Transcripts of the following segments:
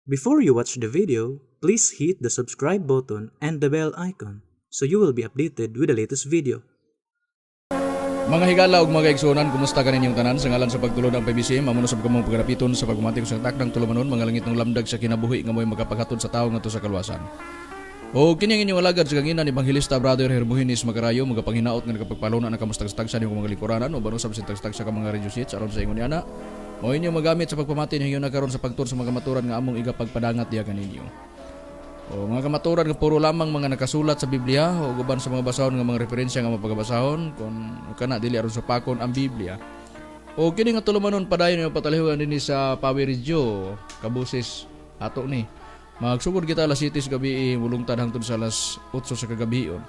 Before you watch the video, please hit the subscribe button and the bell icon so you will be updated with the latest video. Mga higala ug mga igsuonan, kumusta kaninyong tanan? Sa ngalan sa pagtulon ang PBCM, amo na sab kamong pagarapiton sa pagmati ko sa takdang tulumanon, mga langit ng lamdag sa kinabuhi nga mo'y makapaghatod sa tawo ngadto sa kaluwasan. O kini ang inyong alagad sa kanginan, Ebanghelista Brother Hermogenes Macarayo, mga panghinaot nga nakapagpaluna na kamustagstag sa inyong mga lingkuranan o usab sa tagstag sa mga radio sets aron sa ingon niana. Mao inyo magamit sa pagpamati ninyo na karon sa pagtur sa mga kamaturan nga among igapagpadangat diha kaninyo. O mga kamaturan nga puro lamang mga nakasulat sa Biblia o uban sa mga basahon nga mga referensya nga mapagabasahon kung kana dili aron supakon ang Biblia. O kini nga tulumanon, padayon nga patalihuan dinhi sa Power Radio kabusis ato ni. Magsugod kita alas 7 sa gabi, mulungtad hangtod sa alas 8 sa kagabion.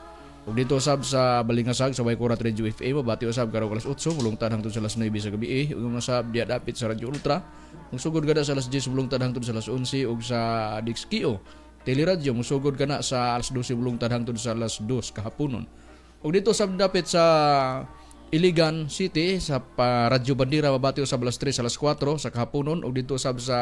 Ug dito sab sa Balingasag sa Waikurat Radio FM, mabati usab karong alas 8 mulungtad hangtod sa alas 9 sa gabi. Ug mga sab diya dapit sa Radio Ultra, magsugod kada sa alas 10 mulungtad hangtod sa alas 11, ug sa Dixkio Teleradyo musugod kana sa alas 12 mulungtad hangtod sa alas 2 kahaponon. Ug dito sa dapit sa Iligan City sa pa Radyo Bandira, mabati usab alas 3 alas 4 sa kahaponon, ug dito sab sa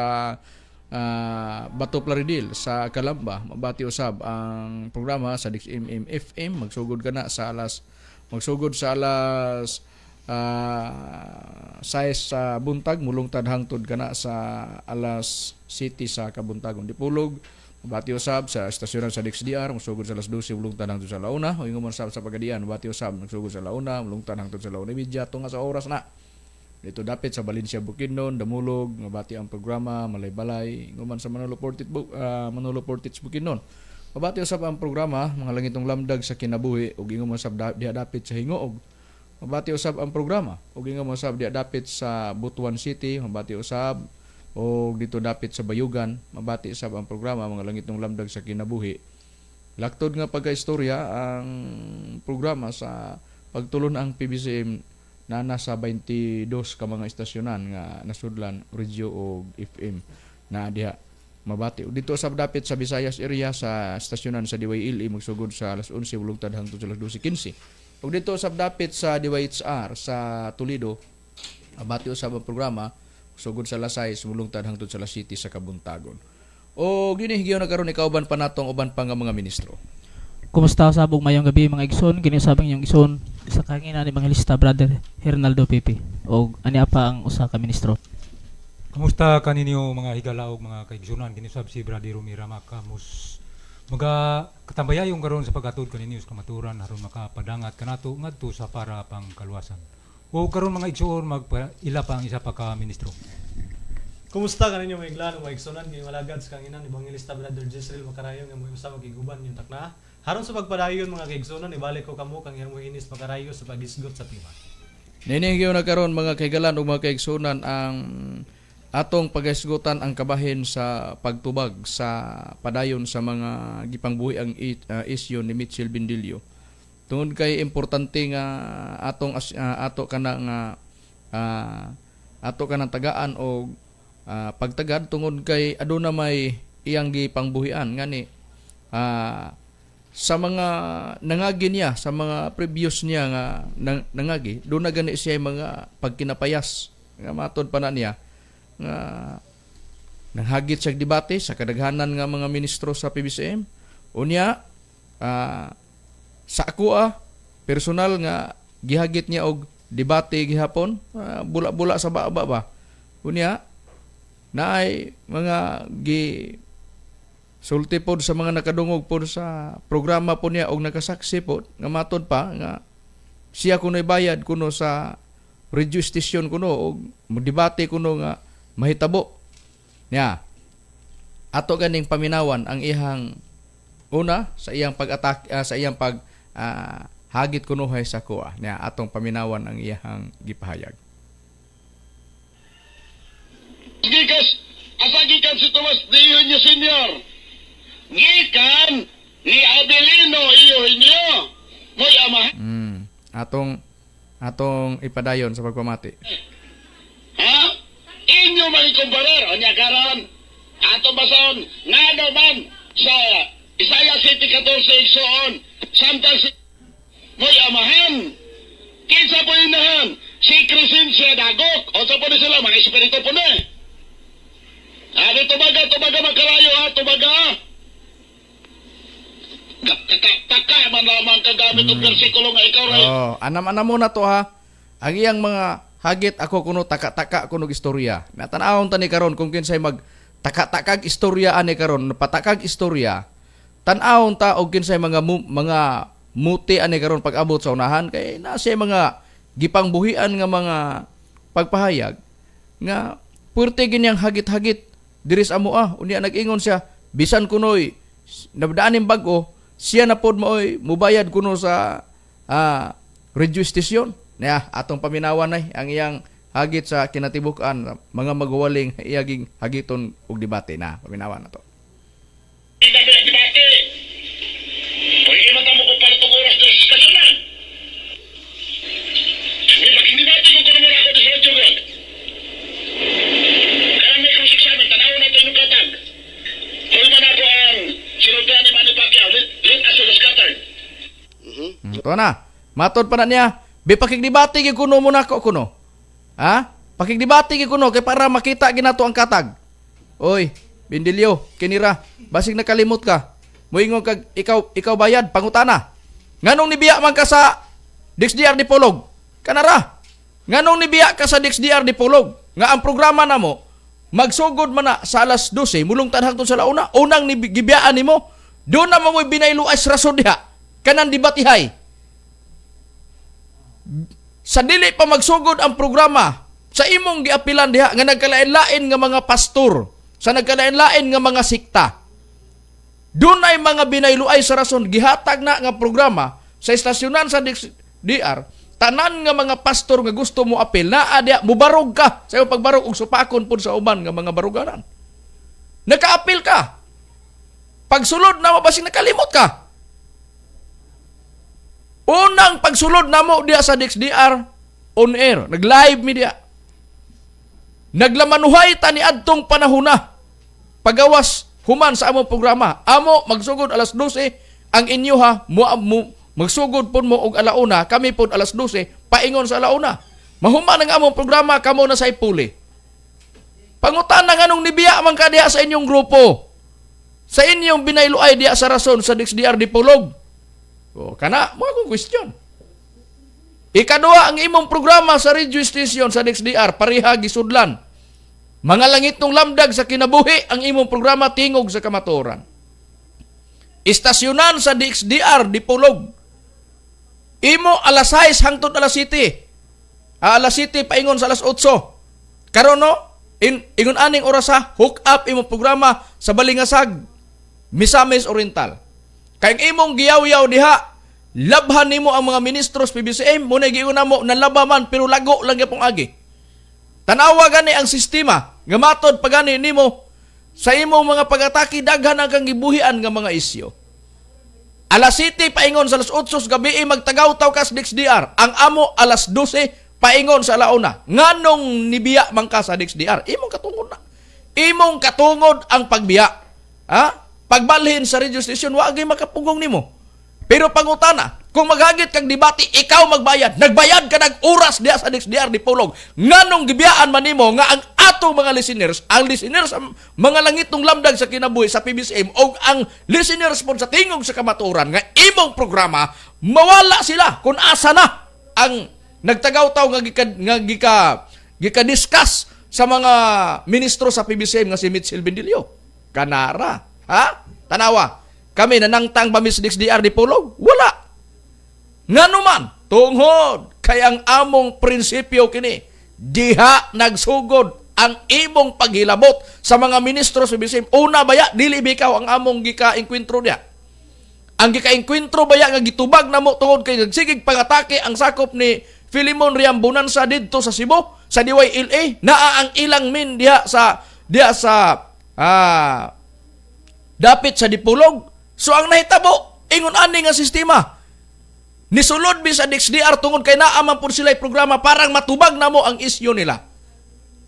Bato Plaridel sa Calamba, mabati usab ang programa sa DXMM FM, magsugod sa alas 6 sa buntag mulungtad hangtod kana sa alas 7 sa kabuntagon. Dipulog, mabati usab sa estasyonan sa DXDR, musugod sa alas 12 mulungtad hangtod sa launa, o ingon man sab sa Pagadian, mabati usab magsugod sa launa mulungtad hangtod sa 1:30 tunga sa oras na. Dito dapit sa Valencia, Bukidnon, Damulog, mabati ang programa, Malaybalay, nguman sa Manolo Fortich, Bukidnon. Mabati usab ang programa, Mga Langitong Lamdag sa Kinabuhi, ug ingon man sab diha dapit sa Gingoog. Mabati usab ang programa ug ingon man sab diha dapit sa Butuan City, mabati usab, o dito dapit sa Bayugan, mabati usab ang programa Mga Langitong Lamdag sa Kinabuhi. Laktod nga pagkaistorya ang programa sa pagtulon ang PBCM na nasa 22 ka mga estasyonan nga nasudlan, radio o FM na diha mabati. Ug dito sa dapit sa Visayas area sa estasyonan sa DYLE, magsugod sa alas 11 mulungtad hangtod sa alas 12:15. Ug dito sa dapit sa DYHR sa Toledo, mabati usab ang programa, sugod sa alas 6 mulungtad hangtod sa alas 7 sa kabuntagon. O gini higayon na karon ikauban pa natong uban pa nga mga ministro. Kumusta usab ug mayong gabi, mga igsoon? Kini usab ang inyong igsoon sa kanginan, Evangelista Brother Hernaldo Pepe. Og ani pa ang usa ka ministro. Kamusta kaninyo, mga higala ug mga kaigsunan? Kini usab si Brother Rumira Makamus. Maga katambayayong karon sa pag-atod kaninyo sa kamaturan aron makapadangat kanato ngadto sa para pang kaluwasan. O karon, mga igsuon, magpa ila pa ang isa pa ka ministro. Kumusta kaninyo, mga higala, mga igsunan? Kini malagad sa kanginan, Evangelista Brother Jezreel Macarayo nga mo usa magiguban yung takna. Haron sa pagpadayon, mga kaigsunan, ibalik ko kamo kang Hermogenes Macarayo sa pagisgot sa tema. Nini na karon, mga kahigalan ug mga kaigsunan, ang atong pagisgutan ang kabahin sa pagtubag sa padayon sa mga gipangbuhi ang isyu ni Mitchell Bendillo. Tungod kay importante nga ato kana nga ato kanang tagaan og pagtagad tungod kay aduna may iyang gipangbuhian ngani sa mga nangagi niya, sa mga previous niya nga nangagi, doon na gani siya mga pagkinapayas nga matod pa na niya nga nanghagit siya debate sa kadaghanan nga mga ministro sa PBCM. Unya sa ako personal nga gihagit niya og debate gihapon, bula-bula sa baba ba. Unya naay mga gi sulti pod sa mga nakadungog pod sa programa po niya og nakasaksi pod nga matod pa nga siya kuno'y bayad kuno sa radio station kuno og debate kuno nga mahitabo niya. Ato ganing paminawan ang iyang una sa iyang pag-attack, sa iyang pag hagit kunuhay sa kuha niya. Atong paminawan ang iyang gipahayag. Gikas, asa gikan si Tomas de Eugenio Senior? Gikan ni Adelino Eugenio. Mo'y ama. Atong ipadayon sa pagpamati. Ha? Inyo man ikumparar. Unya karon, ato basahon, ngano man sa Isaiah 7:14, igsoon, samtang si mo'y amahan. Kinsa po inahan? Si Crescencia Dagok. O sa po ni sila, mga espiritu po na. Ano tubaga Tubaga makarayo ha, tubaga. Taka man lamang kagamit og bersikulo nga ikaw ray. Oh, anam-anam mo na to ha. Ang iyang mga hagit ako kuno taka-taka kuno istorya. Natanawon ta ni karon kung kinsay mag taka-takag istorya ani karon, patakag istorya. Tan-awon ta og kinsay mga muti ani karon pag-abot sa unahan kay na siya mga gipangbuhian nga mga pagpahayag nga puwerte ginyang hagit-hagit diri sa amoa. Unya nag-ingon siya bisan kunoy nabdaanin bag-o siya na pod maoy mubayad kuno sa radio station niya. Atong paminawan ay ang iyang hagit sa kinatibuk-an, mga magwaling iyaging hagiton og debate na. Paminawan na to. Debate, debate. Pwede man tamo kung palit og oras diri sa estasyonan. Di ba debate kung kuno mo ako di sa radyo gud. Kaya may cross-examine, tanawon natin yung katag. Hulman ako ang sinultihan ni Manny Pacquiao. Let us the scattered. To na. Matod pa na niya, "Bi pakigdebate gyud kuno mo nako kuno. Ha? Pakigdebate gyud kuno kay para makita ginato ang katag." Oy, Bindilyo, kinira, basig nakalimot ka. Moingon kag ikaw ikaw bayad, pangutana. Nganong nibiya man ka sa DXDR Dipolog? Kanara. Nganong nibiya ka sa DXDR Dipolog? Nga ang programa namo magsugod man na sa alas 12, mulungtad hangtod sa launa, unang ni gibiyaan nimo, doon na mo binayluas rason diha kanan debatihay sa dili pa magsugod ang programa sa imong giapilan diha nga nagkalain-lain nga mga pastor sa nagkalain-lain nga mga sikta. Dunay mga binayluay sa rason gihatag na nga programa sa estasyonan sa DR. Tanan nga mga pastor nga gusto mo apil naa diha, mubarog ka sa imong pagbarog og supakon pud sa uban nga mga baruganan. Nakaapil ka. Pagsulod na mo, basig nakalimot ka. Unang pagsulod namo diha sa DXDR on air, nag-live mi diha. Naglamanuhay ta ni adtong panahona. Pagawas human sa among programa, amo magsugod alas 12, ang inyo ha mo magsugod pud mo og alauna, kami pud alas 12 paingon sa alauna. Mahuman ang among programa, kamo na sa ipuli. Pangutana, nganong nibiya man ka diha sa inyong grupo? Sa inyong binayluay diha sa rason sa DXDR Dipolog? O, kana, mo akong question. Ikaduha, ang imong programa sa radio station sa DXDR, pareha gisudlan. Mga langit ng lamdag sa kinabuhi ang imong programa Tingog sa Kamatuoran. Istasyonan sa DXDR Dipolog. Imo alas 6 hangtod alas 7. Ah, alas 7 paingon sa alas 8. Karon no, ingon aning oras ha, hook up imong programa sa Balingasag, Misamis Oriental. Kay ang imong giyaw-yaw diha, labhan nimo ang mga ministros PBCM, mo na giingon namo nalaba man pero lago lang gyapong agi. Tanawa gani ang sistema nga matod pa gani nimo sa imong mga pag-atake, daghan ang kang gibuhian nga mga isyu. Alas 7 paingon sa alas 8 sa gabi eh, magtagaw-taw ka sa DXDR. Ang amo alas 12 paingon sa alauna. Nganong nibiya man ka sa DXDR? Imong katungod na. Imong katungod ang pagbiya. Ha? Pagbalhin sa radio station, wa gyud makapugong nimo. Pero pangutana, kung maghagit kag debate, ikaw magbayad. Nagbayad ka nag oras diha sa DXDR Dipolog. Nganong gibiyaan man nimo nga ang atong mga listeners, ang listeners ang mga langitong lamdag sa kinabuhi sa PBCM o ang listeners po sa Tingog sa Kamatuoran nga imong programa, mawala sila kung asa na ang nagtagaw-taw nga gika discuss sa mga ministro sa PBCM nga si Mitchell Bendillo. Kanara. Ha? Tanawa. Kami nanangtang ba mi sa DXDR Dipolog? Wala. Ngano man, tungod kay ang among prinsipyo kini, diha nagsugod ang imong paghilabot sa mga ministro sa PBCM. Una baya, dili bikaw ang among gika-engkwentro diha. Ang gika-engkwentro baya nga gitubag namo tungod kay nagsigig pangatake ang sakop ni Filemon Riambonanza didto sa Cebu sa DYLA, naa ang ilang min diha sa dapit sa Dipolog. So ang nahitabo, ingon ani nga sistema. Nisulod mi sa DXDR tungod kay naa man pud sila programa parang matubag namo ang isyu nila.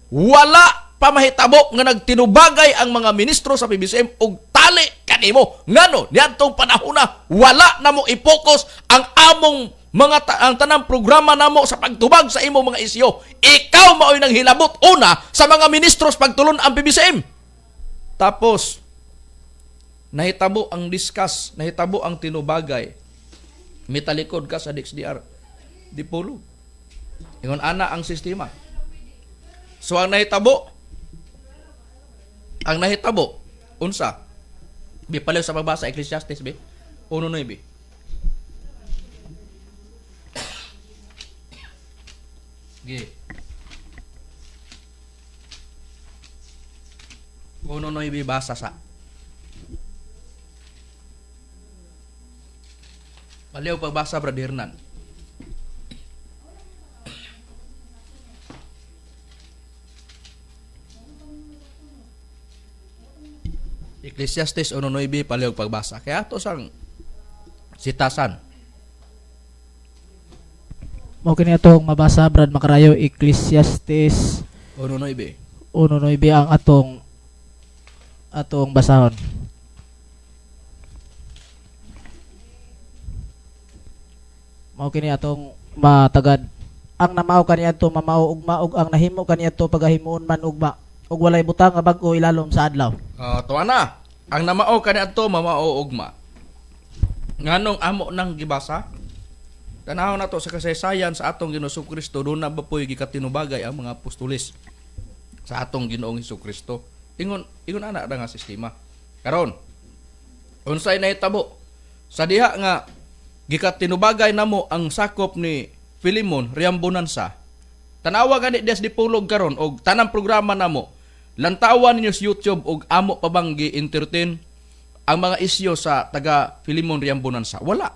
Wala pa mahitabo nga nagtinubagay ang mga ministro sa PBCM og tali kanimo. Ngano niadtong panahon na wala namo i-focus ang among mga ang tanang programa namo sa pagtubag sa imong mga isyu. Ikaw maoy nang hilabot una sa mga ministros pagtulon ang PBCM. Tapos nahitabo ang discuss, nahitabo ang tinubagay. Mitalikod ka sa DXDR. Dipolog. Ingon ana ang sistema. So ang nahitabo unsa? Bi paliw sa pagbasa Ecclesiastes bi 1:9. Ge. 1:9 basa sa. Paliw pagbasa, Brother Hernan. Ecclesiastes 1:9, paliw pagbasa. Kaya ato sang sitasan. Mao kini atong mabasa, Brad Makarayo, Ecclesiastes 1:9. 1:9 ang atong basahon. Mao kini atong matagad. Ang namao kaniadto mamao ugma ug ang nahimo kaniadto pagahimuon man ugma ug walay butang nga bag-o ilalom sa adlaw. Ah, tuwa na. Ang namao kaniadto mamao ugma. Nganong amo nang gibasa? Tanaw na to sa kasaysayan sa atong Ginoong Kristo, doon na ba po'y gikatinubagay ang mga apostoles sa atong Ginoong Hesus Kristo. Ingon ingon ana ra nga sistema. Karon, unsay nahitabo? Sa diha nga gikatinubagay namo ang sakop ni Filimon Riambonanza. Tanawa gani des di pulog karon og tanang programa namo. Lantawan ninyo sa YouTube og amo pa bang gi-entertain ang mga isyo sa taga Filimon Riambonanza? Wala.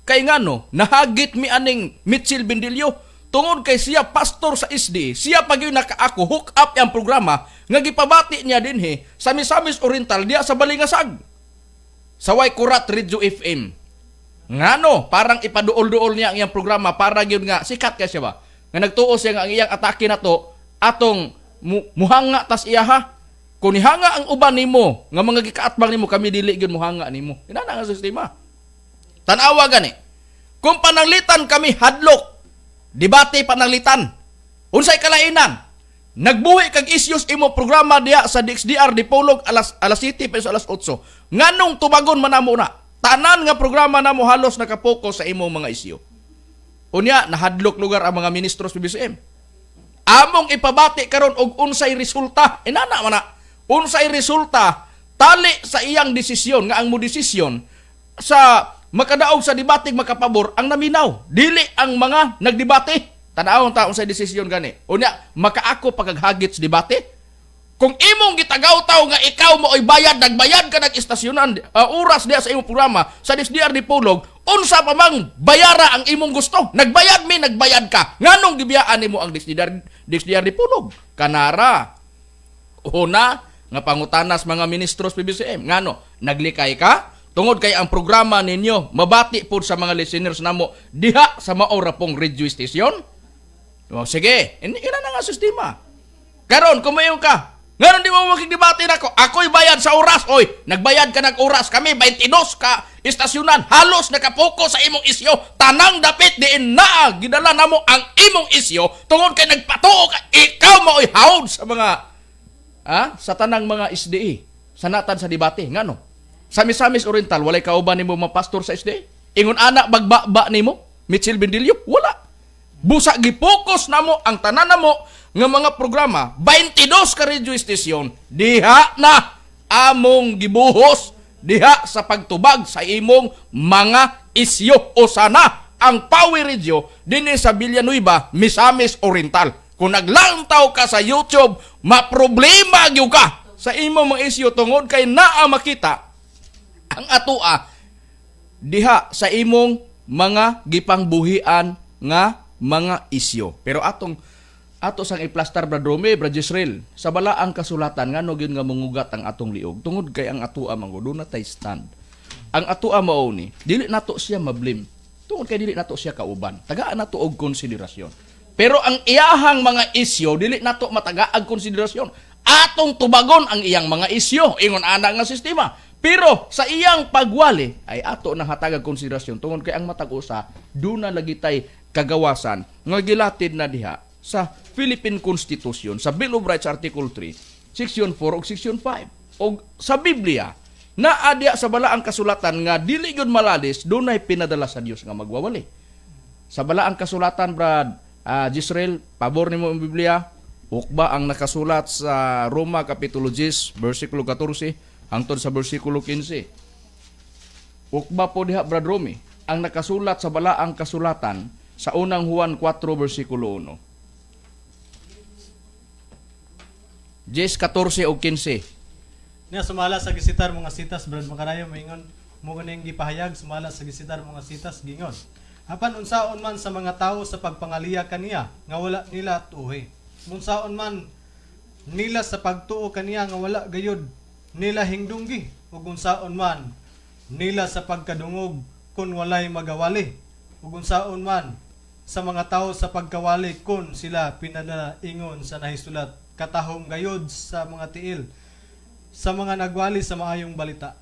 Kay ngano, nahagit mi aning Mitchell Bendillo tungod kay siya pastor sa SDA, siya pa gyud nakaako hook up ang programa nga gipabati niya dinhi sa Misamis Oriental diya sa Balingasag. Sa Way Kurat Radio FM. Ngano, parang ipaduol-duol niya ang iyang programa para gyud nga sikat kay siya ba? Nga nagtuo siya nga ang iyang atake na to atong muhanga tas iya ha. Kung nihanga ang uban nimo nga mga gikaatbang nimo, kami dili gyud muhanga nimo. Inana nga sistema. Tanawa gani. Kung pananglitan kami hadlok, debate pananglitan. Unsay kalainan? Nagbuhi kag isyos imo programa diya sa DXDR Dipolog alas 7 pa alas 8. Nganong tubagon man namo na? Tanan nga programa namo halos nakapokus sa imong mga isyu. Unya nahadlok lugar ang mga ministro sa BBCM. Among ipabati karon og unsay resulta. Inana man na. Unsay resulta tali sa iyang desisyon nga ang mo desisyon sa makadaog sa debate makapabor ang naminaw, dili ang mga nagdebate. Tan-awon ta unsay desisyon gani. Unya makaako pagaghagit sa debate. Kung imong gitagaw-taw nga ikaw mo oy bayad, nagbayad ka nag-istasyonan oras diya sa imong programa sa DSDR Dipolog, unsa pa mang bayara ang imong gusto? Nagbayad mi, nagbayad ka. Nganong gibiyaan nimo ang DSDR Dipolog? Kanara. Una, nga pangutanas mga ministros PBCM. Ngano, naglikay ka? Tungod kay ang programa ninyo mabati pod sa mga listeners namo diha sa maora pong radio station. O, sige, ina na nga sistema. Karon kumayon ka. Nganon di mo makigdebate nako? Ako'y bayad sa oras. Oy, nagbayad ka ng oras. Kami 22 ka istasyonan. Halos nakapokus sa imong isyo. Tanang dapit diin naa gidala namo ang imong isyo tungod kay nagpatuo ka, ikaw maoy hawd sa mga sa tanang mga SDE sa natan sa debate. Ngano? Sa Misamis Oriental walay kauban nimo mga pastor sa SDE. Ingon ana bagbaba nimo Mitchell Bendillo, wala. Busa gipokus namo ang tanan namo nga mga programa 22 ka radio station diha na among gibuhos diha sa pagtubag sa imong mga isyo. O sana ang Power Radio dinhi sa Villanueva, Misamis Oriental. Kung naglantaw ka sa YouTube, maproblema gyud ka sa imong mga isyo tungod kay naa makita ang atoa diha sa imong mga gipangbuhian nga mga isyo. Pero atong ato sang iplastar, Brad Rome, Brad Jezreel, sa balaang kasulatan, ngano gyud nga mungugat ang atong liog? Tungod kay ang atoa man gud na tay stand. Ang atoa mao ni dili nato siya mablame. Tungod kay dili nato siya kauban. Tagaan nato og konsiderasyon. Pero ang iyahang mga isyo dili nato matagaag konsiderasyon. Atong tubagon ang iyang mga isyo ingon ana nga sistema. Pero sa iyang pagwali ay ato nang hatagag konsiderasyon tungod kay ang matag usa duna lagi tay kagawasan nga gilatid na diha sa Philippine Constitution sa Bill of Rights Article 3, Section 4 ug Section 5. Og sa Biblia, naa diya sa balaang kasulatan nga dili gyud malalis, dunay pinadala sa Dios nga magwawali. Sa balaang kasulatan, Brad Jisrael, pabor nimo ang Biblia, ukba ang nakasulat sa Roma kapitulo 10, versikulo 14 hangtod sa versikulo 15. Ukba po diha, Brad Romy, ang nakasulat sa balaang kasulatan sa Unang Juan 4 versikulo 1. 10, 14 ug 15. Niya sumala sa gisitar mga sitas, Brad Makarayo, moingon mo ganing gipahayag sumala sa gisitar mga sitas gingon. Apan unsaon man sa mga tawo sa pagpangaliya kaniya nga wala nila tuohi. Unsaon man nila sa pagtuo kaniya nga wala gayud nila hingdunggi, ug unsaon man nila sa pagkadungog kun walay magawali, ug unsaon man sa mga tawo sa pagkawali kun sila pinadala ingon sa nahisulat, katahom gayud sa mga tiil sa mga nagwali sa maayong balita.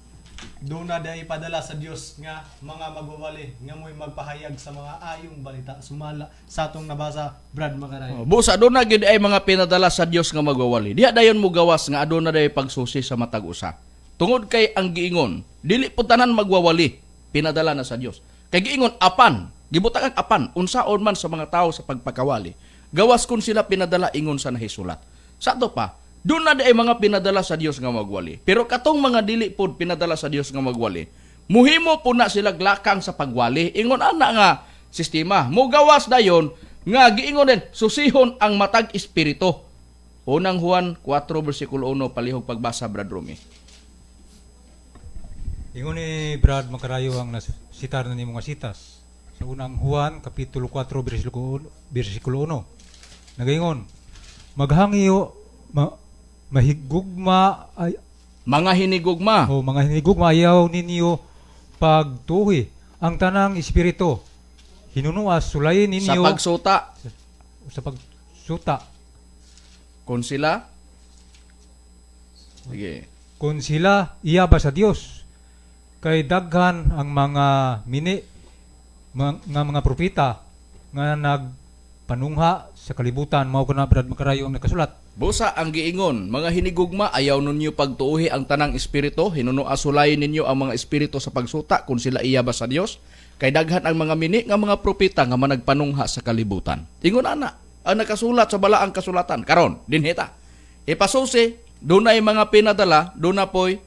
Doon na dahil ipadala sa Dios nga mga magwawali nga mo'y magpahayag sa mga ayong balita sumala sa atong nabasa, Brad Makaray. Oh, busa doon na gyud ay mga pinadala sa Dios nga magwawali. Diha dayon mo gawas nga aduna day pagsusi sa matag usa. Tungod kay ang giingon, dili po tanan magwawali, pinadala na sa Dios. Kay giingon apan, gibutang ang apan unsaon man sa mga tao sa pagpakawali. Gawas kun sila pinadala ingon sa nahisulat. Sa ato pa, doon na di ay mga pinadala sa Dios nga magwali. Pero katong mga dili pod pinadala sa Dios nga magwali, muhimo po na sila glakang sa pagwali. Ingon ana nga sistema. Mugawas dayon nga giingon din susihon ang matag espiritu. Unang Juan 4 versikulo 1, palihog pagbasa, Brad Rumi. Ingon ni Brad Makarayo ang nasitar na nimo nga sitas. Sa Unang Juan kapitulo 4 bersikulo 1. Nagaingon, maghangyo mahigugma ay Mga hinigugma, o mga hinigugma, ayaw ninyo pagtuhi ang tanang espiritu. Hinunuas sulayin sa ninyo pagsuta sa pagsuta kun sila. Sige. Kung sila iya ba sa Dios, kay daghan ang mga mini nga mga propeta nga nagpanungha sa kalibutan. Mao kana, Brad Makarayo, ang nakasulat. Busa ang giingon, mga hinigugma, ayaw ninyo pagtuuhi ang tanang espiritu, hinuno asulayin ninyo ang mga espiritu sa pagsuta kung sila iya ba sa Dios, kay daghan ang mga mini nga mga propeta nga managpanungha sa kalibutan. Ingon ana ang nakasulat sa balaang kasulatan. Karon, dinhita. Ipasusi, dunay mga pinadala, duna poy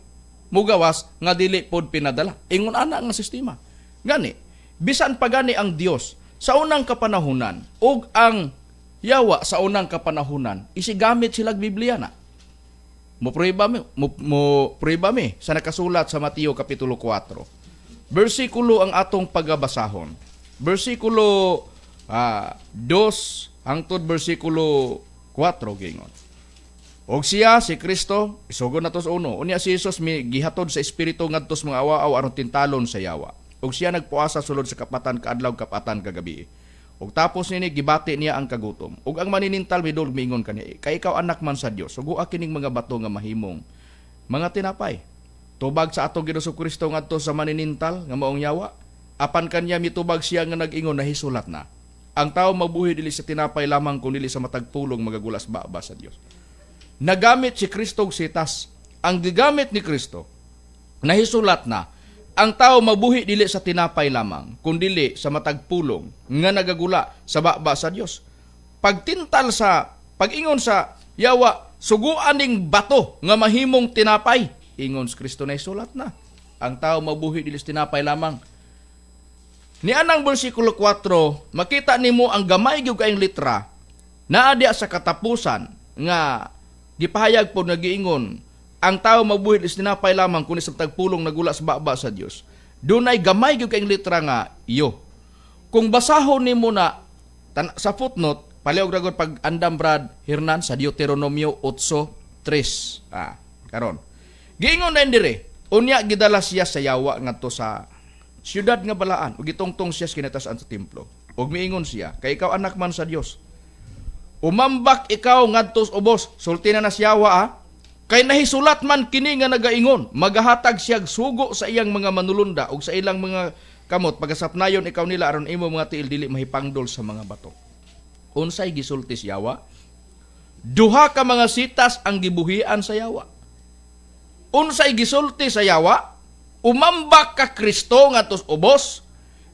mugawas nga dili pod pinadala. Ingon ana nga sistema. Gani, bisan pa gani ang Dios sa unang kapanahunan ug ang yawa sa unang kapanahunan, isigamit silag Biblia na. Mo prueba mi sa nakasulat sa Mateo kapitulo 4. Bersikulo ang atong pagabasahon. Bersikulo 2 hangtod bersikulo 4 gingon. Og siya si Kristo isugod nato sa uno. Unya si Jesus mi gihatod sa espiritu ngadto sa mga awa-aw aron tintalon sa yawa. Og siya nagpuasa sulod sa kapatan kaadlaw, kapatan kagabi. Og tapos nini gibati niya ang kagutom. Og ang maniningtal midulog miingon kaniya, "Kay ikaw anak man sa Dios, sugua kining mga bato nga mahimong mga tinapay." Tubag sa atong Ginoong Kristo ngadto sa maniningtal nga maong yawa. Apan kanya mitubag siya nga nag-ingon, "Nahisulat na. Ang tao mabuhi dili sa tinapay lamang kun dili sa matag pulong magagulas baba sa Dios." Nagamit si Kristo og sitas. Ang gigamit ni Kristo, nahisulat na, ang tao mabuhi dili sa tinapay lamang, kundili sa matag pulong nga nagagula sa baba sa Dios. Pagtintal sa pag-ingon sa yawa, "Suguan ning bato nga mahimong tinapay." Ingon si Kristo, "Nahisulat na. Ang tao mabuhi dili sa tinapay lamang." Ni anang bersikulo 4, makita nimo ang gamay gyud kayong litra naa diya sa katapusan nga gipahayag po nagiingon ang tao mabuhi sa tinapay lamang kundi sa tagpulong nagula sa baba sa Dios. Dunay gamay gyud kayong litra nga iyo. Kung basahon nimo na sa footnote, palihog ra gud pag andam, Brad Hernan, sa Deuteronomio 8:3. Karon. Giingon na dire, unya gidala siya sa yawa ngadto sa siyudad nga balaan ug gitungtong siya sa kinatasan sa templo. Ug miingon siya, "Kay ikaw anak man sa Dios, umambak ikaw ngadto sa ubos." Sulti na siyawa ah. "Kay nahisulat man kini nga nagaingon, magahatag siyag sugo sa iyang mga manulunda ug sa ilang mga kamot pagasapnayon ikaw nila aron imo mga tiil dili mahipangdol sa mga bato." Unsay gisulti siyawa? Duha ka mga sitas ang gibuhian sa yawa. Unsay gisulti sa yawa? Umambak ka, Kristo, ngadto sa ubos,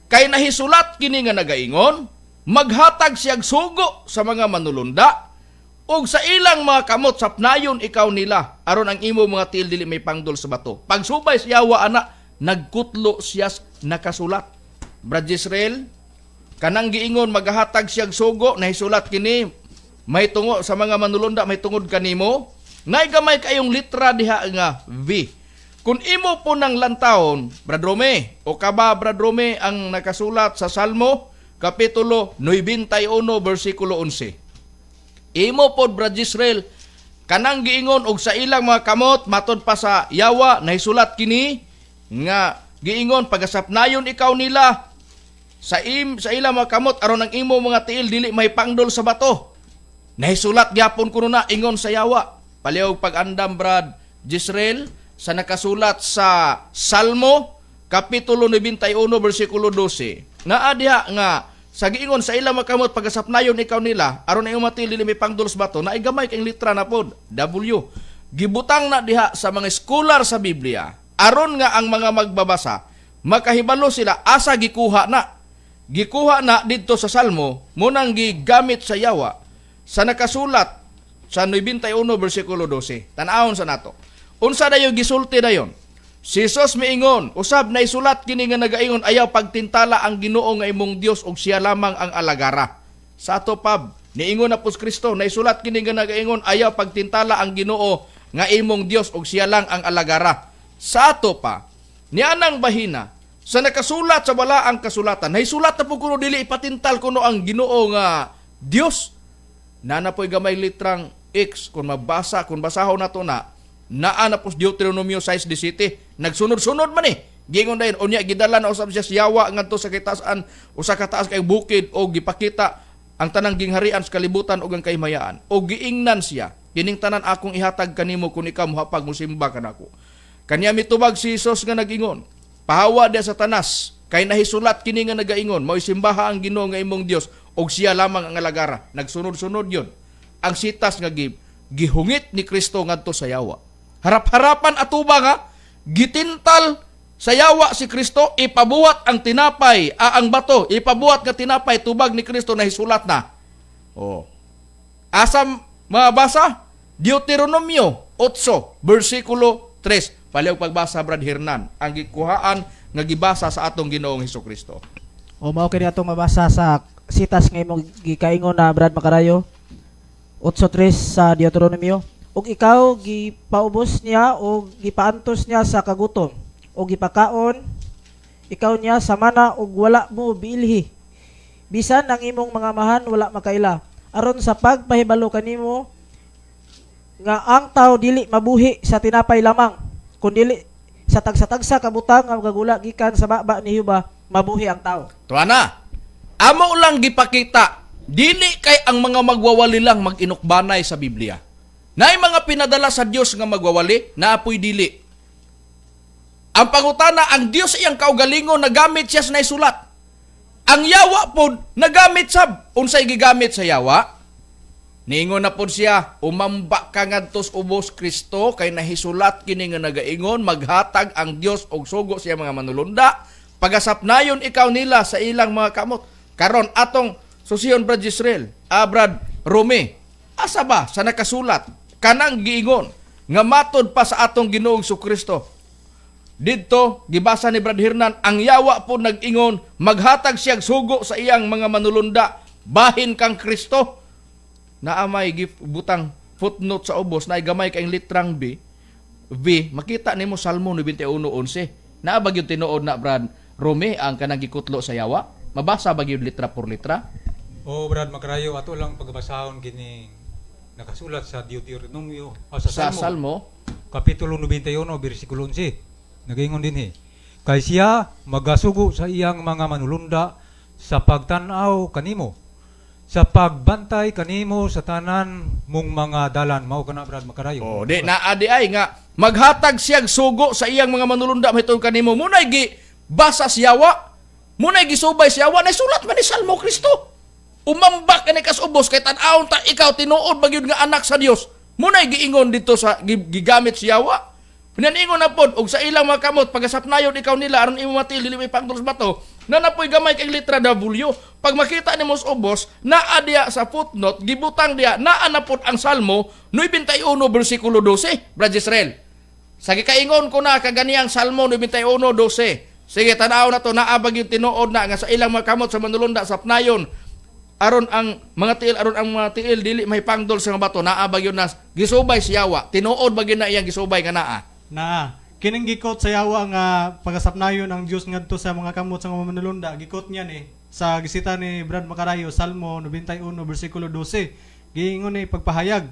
kay nahisulat kini nga nagaingon, maghatag siyag sugo sa mga manulunda ug sa ilang mga kamot sapnayon ikaw nila aron ang imo mga tiil dili may pangdol sa bato. Pagsubay sa yawa ana, nagkutlo siya nakasulat. Brad Israel, kanang giingon magahatag siyag sugo, nahisulat kini may tungo sa mga manulunda may tungod kanimo, nay gamay kayong litra diha nga V. Kung imo po ng lantawon, Brad Rome, o kaba, Brad Rome, ang nakasulat sa Salmo kapitulo 91 bersikulo 11. Imo pod, Brad Israel, kanang giingon og sa ilang mga kamot, matod pa sa yawa, nahisulat kini nga giingon pagasapnayon ikaw nila sa ilang mga kamot aron ang imo mga tiil dili may pangdol sa bato. Nahisulat gyapon kuno na ingon sa yawa. Palihog pag-andam, Brad Jisrael, sa nakasulat sa Salmo kapitulo 91 bersikulo 12. Naa diha nga sa giingon sa ilang mga kamot pagasapnayon ikaw nila aron ang imong mga tiil dili may pangdol sa bato, naay gamay kang litra na pod, W. Gibutang na diha sa mga scholar sa Biblia aron nga ang mga magbabasa makahibalo sila asa gikuha na. Gikuha na didto sa Salmo, munang gigamit sa yawa sa nakasulat sa 91 bersikulo 12. Tan-awon sa nato. Unsa dayon gisulti dayon? Si Jesus miingon, usab na isulat kini nga nagaingon ayaw pagtintala ang Ginoo nga imong Dios ug siya lamang ang alagara. Sa ato pab, niingon na pus Kristo, naisulat kini nga nagaingon ayaw pagtintala ang Ginoo nga imong Dios ug siya lang ang alagara. Sa ato pa, nianang bahina sa nakasulat sa balaang kasulatan, naisulat na po kuno dili ipatintal kuno ang Ginoo nga Dios. Nana po'y gamay litrang X kung mabasa, kung basahon nato na, naa na po sa Deuteronomio 6:17. Nagsunod-sunod man eh. Gingon dayon, unya gidala na usab siya sa yawa ngadto sa kitasan usa ka taas kay bukid o gipakita ang tanang gingharian sa kalibutan ug ang kahimayaan. O giingnan siya, kining tanan akong ihatag kanimo kung ikaw mohapag mosimba kanako. Kanya mitubag si Jesus nga nagingon, pahawa diya Satanas, kay nahisulat kini nga nagaingon, mao'y simbaha ang Ginoo nga imong Dios ug siya lamang ang alagara. Nagsunod-sunod yon. Ang sitas nga gihungit ni Kristo ngadto sa yawa. Harap-harapan atubang ha, gitintal sa yawa si Kristo, ipabuhat ang tinapay, ang bato, ipabuhat nga tinapay, tubag ni Kristo, nahisulat na. Oh. Asam mabasa? Deuteronomio 8, versikulo 3. Palihog pagbasa, Brad Hernan, ang gikuhaan nga gibasa sa atong Ginoong Hesus Kristo. O mao kini atong mabasa sa sitas nga imong gikaingon na, Brad Makarayo, 8:3 sa Deuteronomio. Ug ikaw gipaubos niya o gipaantos niya sa kagutom o gipakaon ikaw niya sa mana ug wala mo biilhi. Bisan ang imong mga amahan wala makaila, aron sa pagpahibalo kanimo nga ang tao dili mabuhi sa tinapay lamang, kundili sa tagsa-tagsa ka butang nga magagula gikan sa baba ni Jehova mabuhi ang tao. Tuwa na. Amo lang gipakita, dili kay ang mga magwawali lang mag-inukbanay sa Biblia. Naay mga pinadala sa Dios nga magwawali, naapoy dili. Ang pangutana, ang Dios iyang kaugalingon nagamit siya sa naisulat. Ang yawa pod nagamit sab. Unsay gigamit sa yawa? Niingon na pod siya, umamba ka ngadtos ubos, Kristo, kay nahisulat kini nga nagaingon maghatag ang Dios og sugo siya mga manulunda, pagasapnayon ikaw nila sa ilang mga kamot. Karon atong susiyon, Brad Israel, Brad Rome, asa ba sa nakasulat kanang giingon nga matod pa sa atong Ginoong Kristo? Didto, gibasa ni Brad Hernan, ang yawa po nag-ingon, maghatag siyang sugo sa iyang mga manulunda, bahin kang Kristo. Naa may butang footnote sa ubos, na gamay kay litrang B, V, makita nimo Salmo 91:11. Naa ba gyud tinuod na, Brad Rome, ang kanang gikutlo sa yawa? Mabasa ba gyud litra por litra? O Brad Makarayo, ato lang pagbasahon kini nakasulat sa Deuteronomio o sa, Sa Salmo, Salmo, kapitulo 91 bersikulo 11. Nagaingon dinhi. Kay siya magasugo sa iyang mga manulunda sa pagtan-aw kanimo, sa pagbantay kanimo sa tanan mong mga dalan. Mao kana, Brad Makarayo. Oh, di naa di ay nga maghatag siyang sugo sa iyang mga manulunda mahitungod kanimo. Munay gi basa siyawa. Munay gisubay siyawa, sulat man ni Salmo Kristo. Umambak kani kas ubos kay tan-awon ta ikaw tinuod ba gyud nga anak sa Dios. Munay giingon dito sa gigamit siyawa. Pinaningon na pod og sa ilang mga kamot pagasapnayon ikaw nila aron imo matil dili may pangdol sa bato na napoy gamay kay litra W. Pag makita nimo sa ubos, naa diya sa footnote, gibutang diya, naa na pod ang Salmo 91 bersikulo 12, Brad Israel. Sa gikaingon ko na kaganiyang Salmo 91:12. Sige, tanaw na to, naa ba gyud tinuod na nga sa ilang mga kamot sa manulunda sa pnayon aron ang mga tiil, aron ang mga tiil dili may pangdol sa mga bato, naa ba gyud na gisubay si Yawa? Tinuod ba gyud na iyang gisubay nga naa? Naa. Kining gikot sa yawa nga pagasapnayon ang Dios ngadto sa mga kamot sa mga manulunda, gikot niya ni sa gisita ni Brad Macarayo, Salmo 91 bersikulo 12. Giingon ni pagpahayag.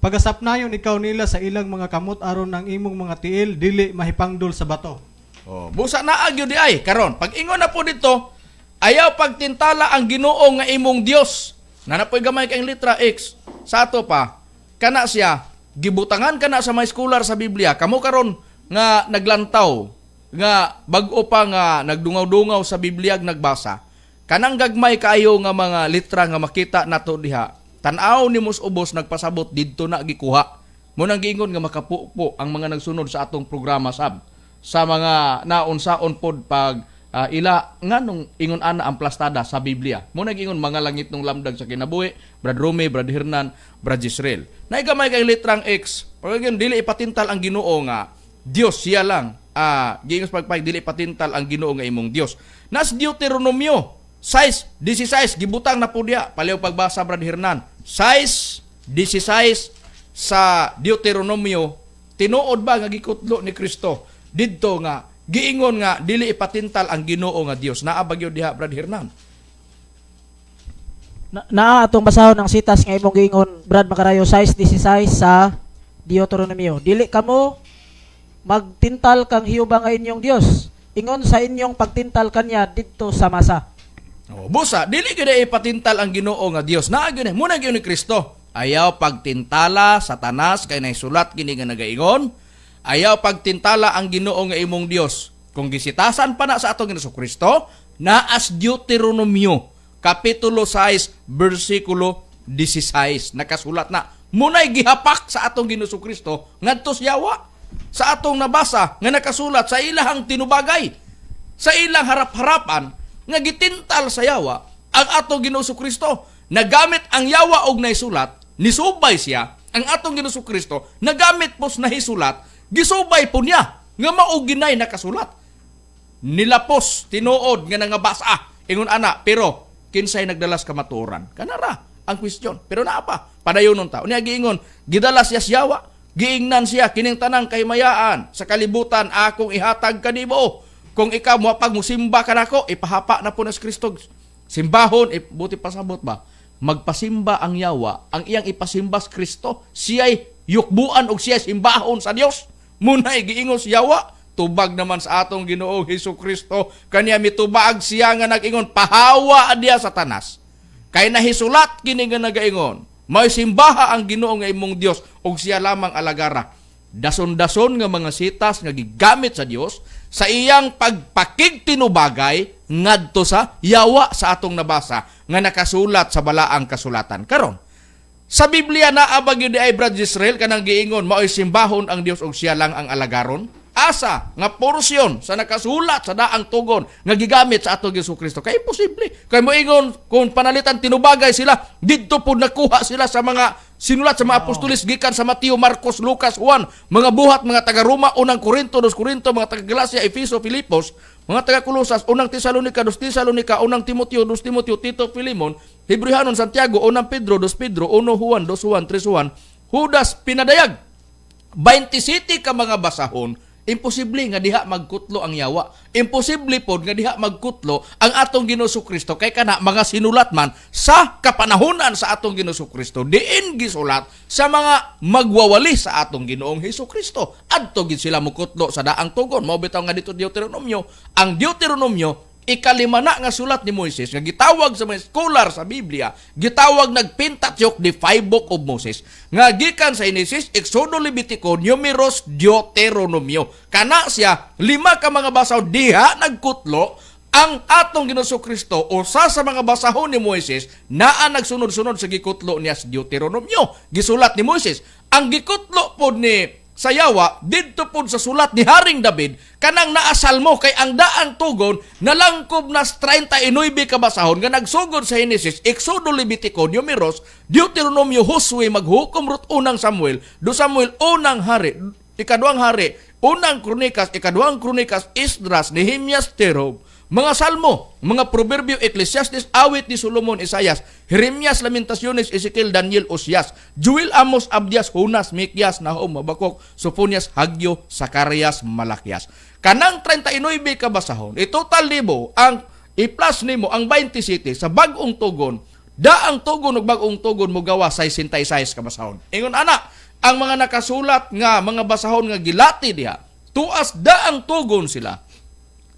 Pagasapnayon ikaw nila sa ilang mga kamot aron ang imong mga tiil dili mahipangdol sa bato. Oh, busa naa gyud di ay karon. Pag ingon na po dito, ayaw pagtintala ang Ginoo nga imong Dios. Nanapoy gamay kang litra X. Sa ato pa, kana siya gibutangan kana sa mga scholar sa Biblia. Kamo karon nga naglantaw nga bag-o pa nga nagdungaw-dungaw sa Biblia ag nagbasa. Kanang gagmay kaayo nga mga litra nga makita nato diha. Tan-aw ni mos ubos nagpasabot didto na gikuha. Mo nang giingon nga makapupo ang mga nagsunod sa atong programa sab sa mga naunsaon pod pag ila nganong ingon ana ang plastada sa Biblia. Mo nag-ingon mga langit nung lamdag sa kinabuhi, Brad Rome, Brad Hernan, Brad Israel. Naigamay kay litrang X. Pag yun, dili ipatintal ang Ginoo nga Dios siya lang. Giingon sa pagpay dili ipatintal ang Ginoo nga imong Dios. Nas Deuteronomio 6:16 gibutang na po diya. Paliw pagbasa, Brad Hernan. 6:16 sa Deuteronomio, tinuod ba nga gikutlo ni Kristo didto nga giingon nga dili ipatintal ang Ginoo nga Dios? Naa ba gyud diha, Brad Hernan? Naa, atong basahon ang sitas nga imong giingon, Brad Macarayo, 6:16 sa Deuteronomio. Dili kamo magtintal kang Jehova nga inyong Dios. Ingon sa inyong pagtintal kanya didto sa Masa. Oh, busa dili gyud ipatintal ang Ginoo nga Dios. Naa gyud mo na gyud ni Kristo. Ayaw pagtintala Satanas kay naisulat kini nga nagaingon, ayaw pagtintala ang Ginoo nga imong Dios. Kung gisitasan pa na sa atong Ginoo Kristo, naas Deuteronomio kapitulo 6 bersikulo 16 nakasulat na. Munay gihapak sa atong Ginoo Kristo ngadto sa yawa sa atong nabasa nga nakasulat sa ilahang tinubagay, sa ilang harap-harapan nga gitintal sa yawa ang atong Ginoo Kristo. Nagamit ang yawa og naisulat, nisubay siya ang atong Ginoo Kristo, nagamit pos nahisulat, gisubay po niya nga mao ginay nakasulat. Nilapos tinuod nga nangabasa ingon ana, pero kinsay nagdalas kamatuoran? Kanara ang question. Pero naa pa padayonon ta. Unya giingon, gidala siya sa yawa, giingnan siya, kining tanang kahimayaan sa kalibutan akong ihatag kanimo kung ikaw moapag musimba kanako. Ipahapa na po na si Kristo simbahon. Buti pasabot ba magpasimba ang yawa, ang iyang ipasimba sa Kristo, siya'y yukbuan og siya'y simbahon sa Dios. Munay giingon sa yawa, tubag naman sa atong Ginoong Hesus Kristo kanya mitubag siya nga nag-ingon, pahawa diya Satanas, kay nahisulat kini nga nagaingon, may simbaha ang Ginoo nga imong Dios ug siya lamang alagara. Dason-dason nga mga sitas nga gigamit sa Dios sa iyang pagpakigtinubagay ngadto sa yawa sa atong nabasa nga nakasulat sa balaang kasulatan. Karon sa Biblia, naa ba gyud ay, Brad Israel, kanang giingon maoy simbahon ang Dios ug siya lang ang alagaron? Asa nga porsyon sa nakasulat sa daang tugon nga gigamit sa atong Hesus Kristo? Kay imposible. Kay moingon kung panalitan tinubagay sila, didto pud nakuha sila sa mga sinulat sa mga apostolis gikan sa Mateo, Marcos, Lucas, Juan, mga buhat, mga taga Roma, unang Korinto, dos Korinto, mga taga Galacia, Efeso, Filipos, mga taga Colosas, unang Tesalonica, dos Tesalonica, unang Timoteo, dos Timoteo, Tito, Filemon, Hebrehanon, Santiago, unang Pedro, dos Pedro, uno Juan, dos Juan, tres Juan, Judas pinadayag. 27 ka mga basahon, imposible nga diha magkutlo ang yawa. Imposible pod nga diha magkutlo ang atong Ginoo Kristo kay kana mga sinulat man sa kapanahunan sa atong Ginoo Kristo, diin gisulat sa mga magwawali sa atong Ginoong Hesus Kristo. Adto gid sila mukutlo sa daang tugon. Mao bitaw nga dito Deuteronomio, ang Deuteronomio ikalima na nga sulat ni Moises nga gitawag sa mga scholar sa Biblia, gitawag nag Pentateuch, the five book of Moses, nga gikan sa Genesis, Exodo, Levitico, Numeros, Deuteronomio. Kana siya, lima ka mga basaw, diha nagkutlo ang atong Ginoo Kristo. Usa sa mga basahon ni Moises naa nagsunod-sunod sa gikutlo niya sa Deuteronomio. Gisulat ni Moises. Ang gikutlo pod ni sa yawa didto pud sa sulat ni Haring David kanang naasalmo, kay ang daang tugon nalangkob na 39 ka basahon nga nagsugod sa Genesis, Exodo, Levitico, Numeros, Deuteronomio, Josue, Maghukom, Ruth, Unang Samuel, Do Samuel, Unang Hari, Ikaduhang Hari, Unang Kronikas, Ikaduhang Kronikas, Esdras, Nehemias, Terob, mga Salmo, mga Proverbio, Ecclesiastes, Awit ni Solomon, Isayas, Jeremias, Lamentaciones, Ezekiel, Daniel, Osias, Joel, Amos, Abdias, Jonas, Mikias, Nahum, Habakuk, Sofonias, Hagyo, Sakarias, Malakias. Kanang 39 ka basahon, itotal nimo ang i-plus nimo ang 27 sa bag-ong tugon, daang tugon ug bag-ong tugon mo gawa 66 ka basahon. Ingon ana, ang mga nakasulat nga mga basahon nga gilati diha, tuas daang tugon sila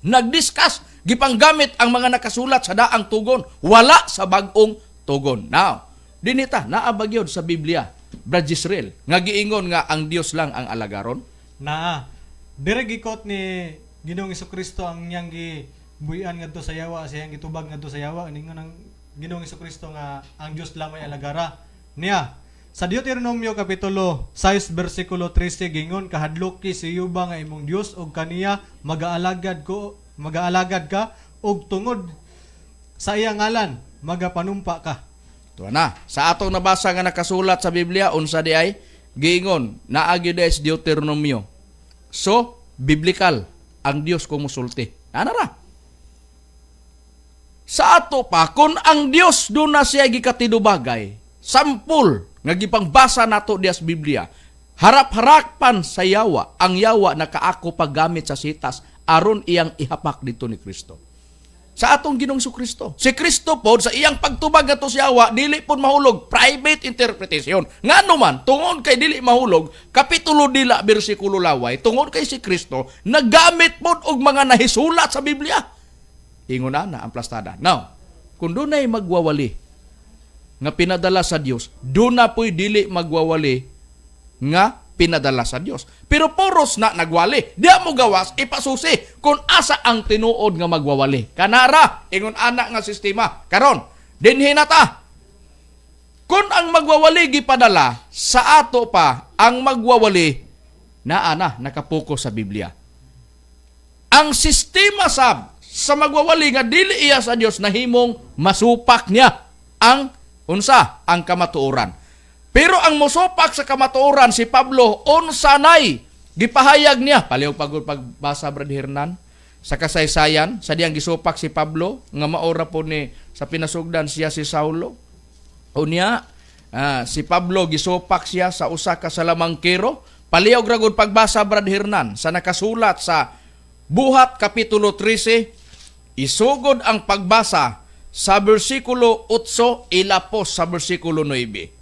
nagdiscuss, gipanggamit ang mga nakasulat sa daang tugon, wala sa bag-ong tugon. Now, dinita, naa ba gyud sa Biblia, Brad Israel, nga giingon nga ang Dios lang ang alagaron? Naa. Dire gikot ni Ginoong Kristo ang iyang gibuy-an ngadto sa yawa, sa iyang gitubag ngadto sa yawa, ningon ang Ginoong Kristo nga ang Dios lamay alagara niya. Sa Deuteronomio kapitulo 6 bersikulo 13 gingon, "Kahadloki si Yuba nga imong Dios ug kaniya magaalagad ka ug tungod sa iyang ngalan magapanumpa ka." Tuwa na. Sa atong nabasa nga nakasulat sa Biblia, unsa di ay giingon, naa gyud sa Deuteronomio. So, biblical ang Dios kung musulti. Ana ra. Sa ato pa, kung ang Dios doon na siya gikatidubagay, sampul nga gipangbasa nato diya sa Biblia, harap-harapan sa yawa, ang yawa nakaako paggamit sa sitas aron iyang ihapak dito ni Kristo sa atong Ginoong Kristo. Si Kristo po sa iyang pagtubag ngadto sa yawa dili po mahulog, private interpretation. Ngano man tungod kay dili mahulog, kapitulo dila bersikulo laway, tungod kay si Kristo naggamit pod og mga nahisulat sa Biblia. Ingon na ang plastada. Now, kung dunay magwawali nga pinadala sa Dios, duna po'y dili magwawali nga pinadala sa Dios. Pero puros na nagwali. Di mo gawas ipasusi kung asa ang tinuod nga magwawali. Kanara, ingon ana nga sistema. Karon, dinhi na ta. Kung ang magwawali gipadala, sa ato pa ang magwawali naa na nakapokus sa Biblia. Ang sistema sab sa magwawali nga dili iya sa Dios nahimong masupak niya ang unsa ang kamatuoran. Pero ang mosupak sa kamatuoran si Pablo, unsa nay gipahayag niya. Palihog pagod pagbasa, Brad Hernan, sa kasaysayan sa diyang gisupak si Pablo nga maora po ni sa pinasugdan siya si Saulo. Unya, si Pablo gisupak siya sa usa ka salamangkero. Palihog ra gud pagbasa, Brad Hernan, sa nakasulat sa Buhat kapitulo 13, isugod ang pagbasa sa bersikulo 8, ilapos sa bersikulo 9.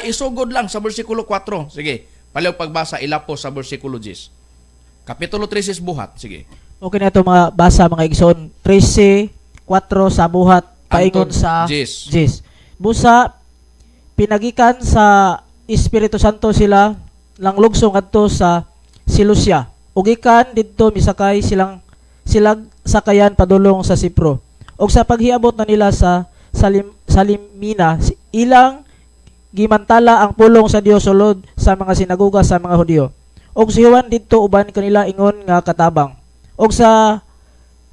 Isugod lang sa bersikulo 4. Sige, palihog pagbasa, ilapos sa bersikulo 10. Kapitulo 13 Buhat. Sige. Okay na ito mga basa, mga igsoon. 13, 4 sa Buhat paingon Antod, sa 10. 10. Busa pinagikan sa Espiritu Santo sila lang lugso ngadto sa Seleucia. Ug gikan didto misakay silang silag sakayan padulong sa Cipro. Ug sa paghiabot na nila sa Salimina, ilang gimantala ang pulong sa Dios sulod sa mga sinagoga sa mga Hudiyo. Ug si Juan didto uban kanila ingon nga katabang. Ug sa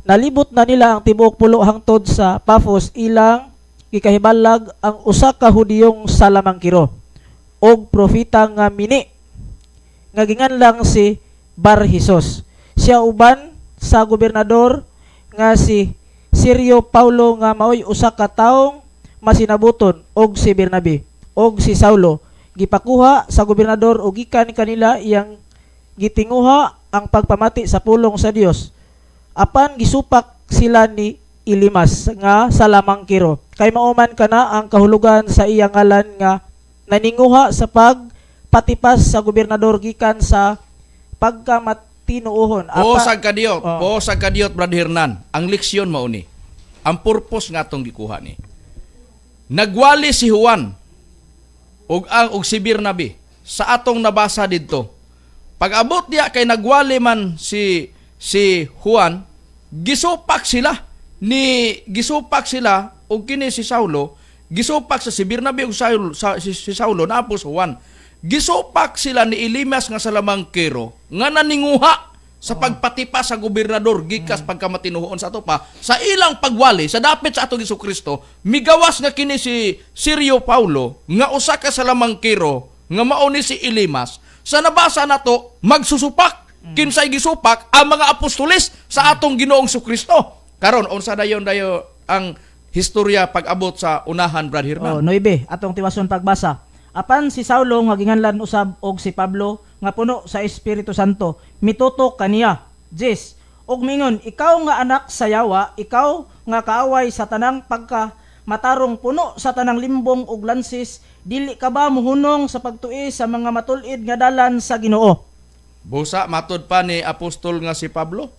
nalibot na nila ang tibuok pulo hangtod sa Paphos, ilang gikahibalag ang usa ka Hudiyong salamangkiro og propeta nga mini nga ginganlang si Bar Jesus. Siya uban sa gobernador nga si Sirio Paulo nga maoy usa ka taong masinabuton, og si Bernabe og si Saulo gipakuha sa gobernador og gikan kanila iyang gitinguha ang pagpamati sa pulong sa Dios. Apan gisupak sila ni Elimas nga salamangkiro kay mauman kana ang kahulugan sa iyang ngalan nga naninguha sa pagpatipas sa gobernador gikan sa pagkamatinuohon. Posag kadiyot, Oh. posag kadiyot, Brad Hernan. Ang leksyon mao ni. Ang purpose nga atong gikuha ni. Nagwali si Juan ug si Bernabe sa atong nabasa didto. Pag-abot diya kay nagwali man si si Juan, gisupak sila og kini si Saulo, gisupak sa si Bernabe ug Saulo, si Saulo naapos Juan. Gisupak sila ni Elimas nga salamangkero nga naninguha sa pagpatipa sa gobernador gikas pagkamatinuhon sa ato pa sa ilang pagwali sa dapit sa atong Hesus Kristo. Migawas nga kini si Sirio Paulo nga usa ka salamangkero nga mao ni si Elimas. Sa nabasa nato, magsusupak. Kinsay gisupak? Ang mga apostoles sa atong Ginoong Kristo. Karon, unsa dayon dayo ang historya pag-abot sa unahan, Brad Hernan? Oh, 9 atong tiwason pagbasa. Apan si Saulo nga ginganlan usab og si Pablo nga puno sa Espiritu Santo, mitutok kaniya. 10. Og mingon, "Ikaw nga anak sa yawa, ikaw nga kaaway sa tanang pagka matarong, puno sa tanang limbong ug lansis, dili ka ba muhunong sa pagtuis sa mga matul-id nga dalan sa Ginoo?" Busa, matod pa ni apostol nga si Pablo,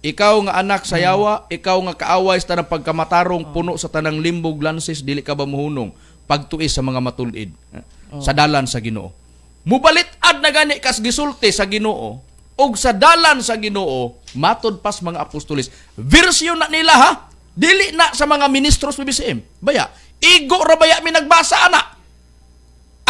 "Ikaw nga anak sa yawa, ikaw nga kaaway sa tanang pagkamatarong, puno sa tanang limbog lansis, dili ka ba muhunong pagtuis sa mga matulid sa dalan sa Ginoo?" Mubalit-ad na gani kas gisulti sa Ginoo og sa dalan sa Ginoo matod pas mga apostoles. Version na nila ha, dili na sa mga ministros PBCM. Baya, igo ra baya mi nagbasa ana.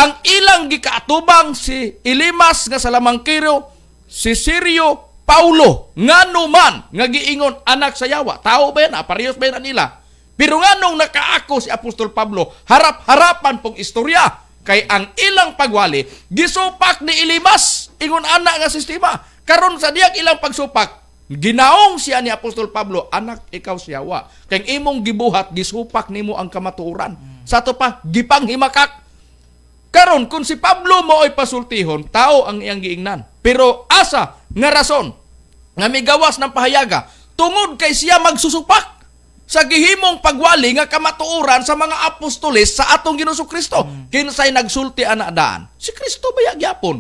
Ang ilang gikaatubang si Elimas nga salamangkero, si Sirio Paulo, ngano man nga giingon anak sa yawa, tao ba yan? Ah, parehas ba yan nila? Pero nganong nakaako si Apostol Pablo, harap-harapan pong istorya, kay ang ilang pagwali gisupak ni Elimas ingon anak nga sistema. Karon sa diyang ilang pagsupak, ginaong siya ni Apostol Pablo, "Anak ikaw sa yawa. Kay ang imong gibuhat, gisupak nimo ang kamatuoran." Sa ato pa, gipanghimakak. Karon kung si Pablo mooy pasultihon, tao ang iyang giingnan. Pero asa nga rason nga migawas ng pahayaga? Tungod kay siya magsusupak sa gihimong pagwali nga kamatuoran sa mga apostoles sa atong Ginoong Kristo. Kinsay nagsulti ana daan? Si Kristo ba gyapon?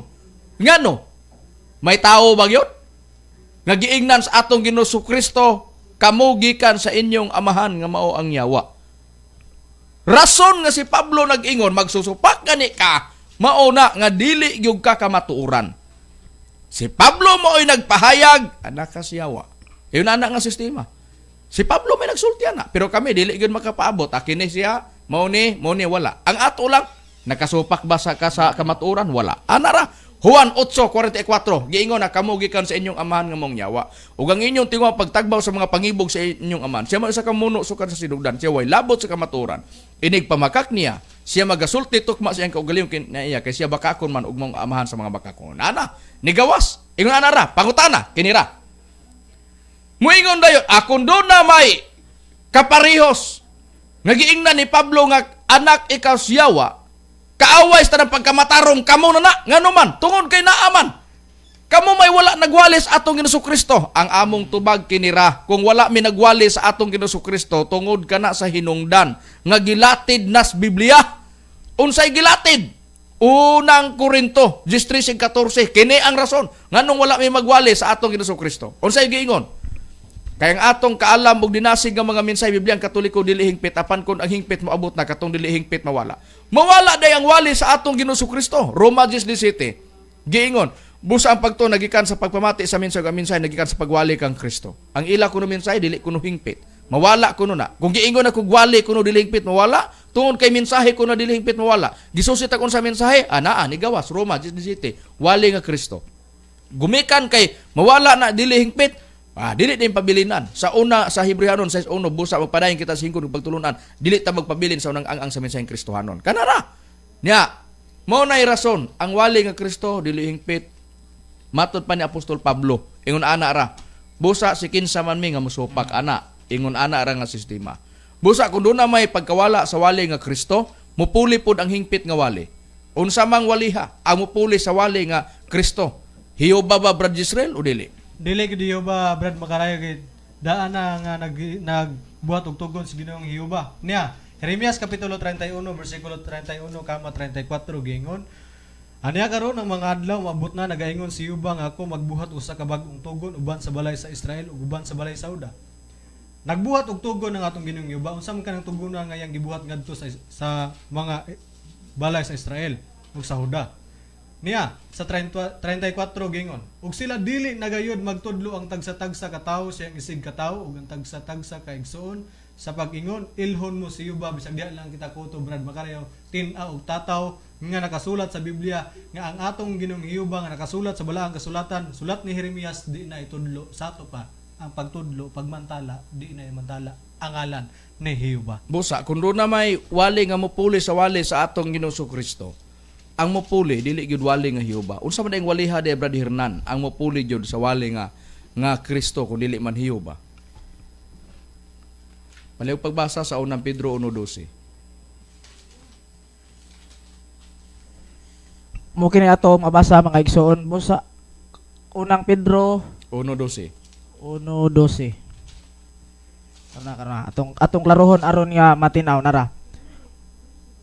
Ngano? May tao ba gyud nga giingnan sa atong Ginoong Kristo, "Kamo gikan sa inyong amahan nga mao ang yawa"? Rason nga si Pablo nag-ingon, "Magsusupak gani ka," mao na nga dili gyud ka kamatuoran. Si Pablo mao'y nagpahayag, "Anak ka sa yawa." Ingon ana nga sistema. Si Pablo may nagsulti ana, pero kami dili gyud makapaabot. Akini siya, mao ni wala. Ang ato lang, nakasupak ba sa ka sa kamatuoran? Wala. Ana ra. Juan 8:44, giingon na, "Kamo gikan sa inyong amahan nga maong yawa. Ug ang inyong tinguha pagtagbaw sa mga pangibog sa inyong amahan. Siya mao isa ka muno sukad sa sinugdan. Siya way labot sa kamatuoran. Inig pamakak niya, siya magasulti tukma sa iyang kaugalingon kinaiya kay siya bakakon man ug maong amahan sa mga bakakon." Ana, nigawas. Ingon ana ra, pangutana kinira. Muingon dayon, akon doon na may kaparihos nga giingnan ni Pablo nga anak ikaw siyawa, kaaway sa tanang pagkamatarong, kamo na na, ngano man, tungod kay naaman. Kamo may wala nagwali sa atong Ginoong Kristo. Ang among tubag kinira, kung wala mi nagwali sa atong Ginoong Kristo, tungod kana sa hinungdan nga gilatid nas Biblia. Unsay gilatid? Unang Korinto, 13:14. Kini ang rason nganong wala mi magwali sa atong Ginoong Kristo. Unsay giingon? Kaya ang atong kaalam ug dinasig nga mga mensahe Biblia ang Katoliko dili hingpit, apan kun ang hingpit moabot na katong dili hingpit mawala. Mawala day ang wali sa atong Ginoong Kristo. Roma 10:17. Giingon, busa ang pagtuo nagikan sa pagpamati sa mensahe, ang mensahe nagikan sa pagwali kang Kristo. Ang ila kuno mensahe dili kuno hingpit. Mawala kuno na. Kung giingon na kung wali kuno dili hingpit mawala, tungod kay mensahe kuno dili hingpit mawala. Gisusit akon sa mensahe, anaa ni gawas Roma 10:17, wali nga Kristo. Gumikan kay mawala na dili hingpit, ah, dili din pabilinan. Sa una sa Hebrehanon 6:1, busa magpadayon kita sa hingkon ug pagtulunan, dili ta magpabilin sa unang ang-ang sa mensaheng Kristohanon. Kanara. Nya, mao nay rason ang wali nga Kristo dili hingpit. Matod pa ni Apostol Pablo, ingon ana ra. Busa si kinsa man mi nga musupak ana, ingon ana ra nga sistema. Busa kung doon na may pagkawala sa wali nga Kristo, mupuli pod ang hingpit nga wali. Unsa mang waliha ang mupuli sa wali nga Kristo? Hiyoba ba, Brad Israel, o dili? Dili gid Jehova, Brad Makarayo, kay daan na nga nagbuhat og tugon sa Ginoong Jehova. Niya, Jeremias kapitulo 31 bersikulo 31 kama 34, giingon, "Aniya karon ang mga adlaw maabot na, nagaingon si Jehova, nga ako magbuhat usa ka bag-ong tugon uban sa balay sa Israel ug uban sa balay sa Juda." Nagbuhat og tugon ang atong Ginoong Jehova. Unsa man kanang tugon nga iyang gibuhat ngadto sa mga balay sa Israel ug sa Juda? Niya, sa 30 34 gingon, "Ug sila dili nagayod magtudlo ang tagsa-tagsa ka tawo sa iyang isig katawo ug ang tagsa-tagsa ka igsuon sa pag-ingon, 'Ilhon mo si Yuba.'" Bisag diha lang kita kuto, Brad Makarayo, tin-a ug tataw. nga nakasulat sa Biblia nga ang atong Ginoong Jehova nga nakasulat sa balaang kasulatan, sulat ni Jeremias, di na itudlo sa ato pa ang pagtudlo, pagmantala, di na imantala ang ngalan ni Jehova. Busa, kung doon na may wali nga mupuli sa wali sa atong Ginoong Kristo, ang mupuli dili gyud wali nga Jehova. Unsa man ang waliha di Brad Hernan ang mupuli gyud sa wali nga nga Kristo kung dili man Jehova? Palihog pagbasa sa unang Pedro 1:12. Mo kini ato mabasa, mga igsoon, mo sa unang Pedro 1:12. 1:12. Karna karna atong atong klarohon aron nga matinaw nara.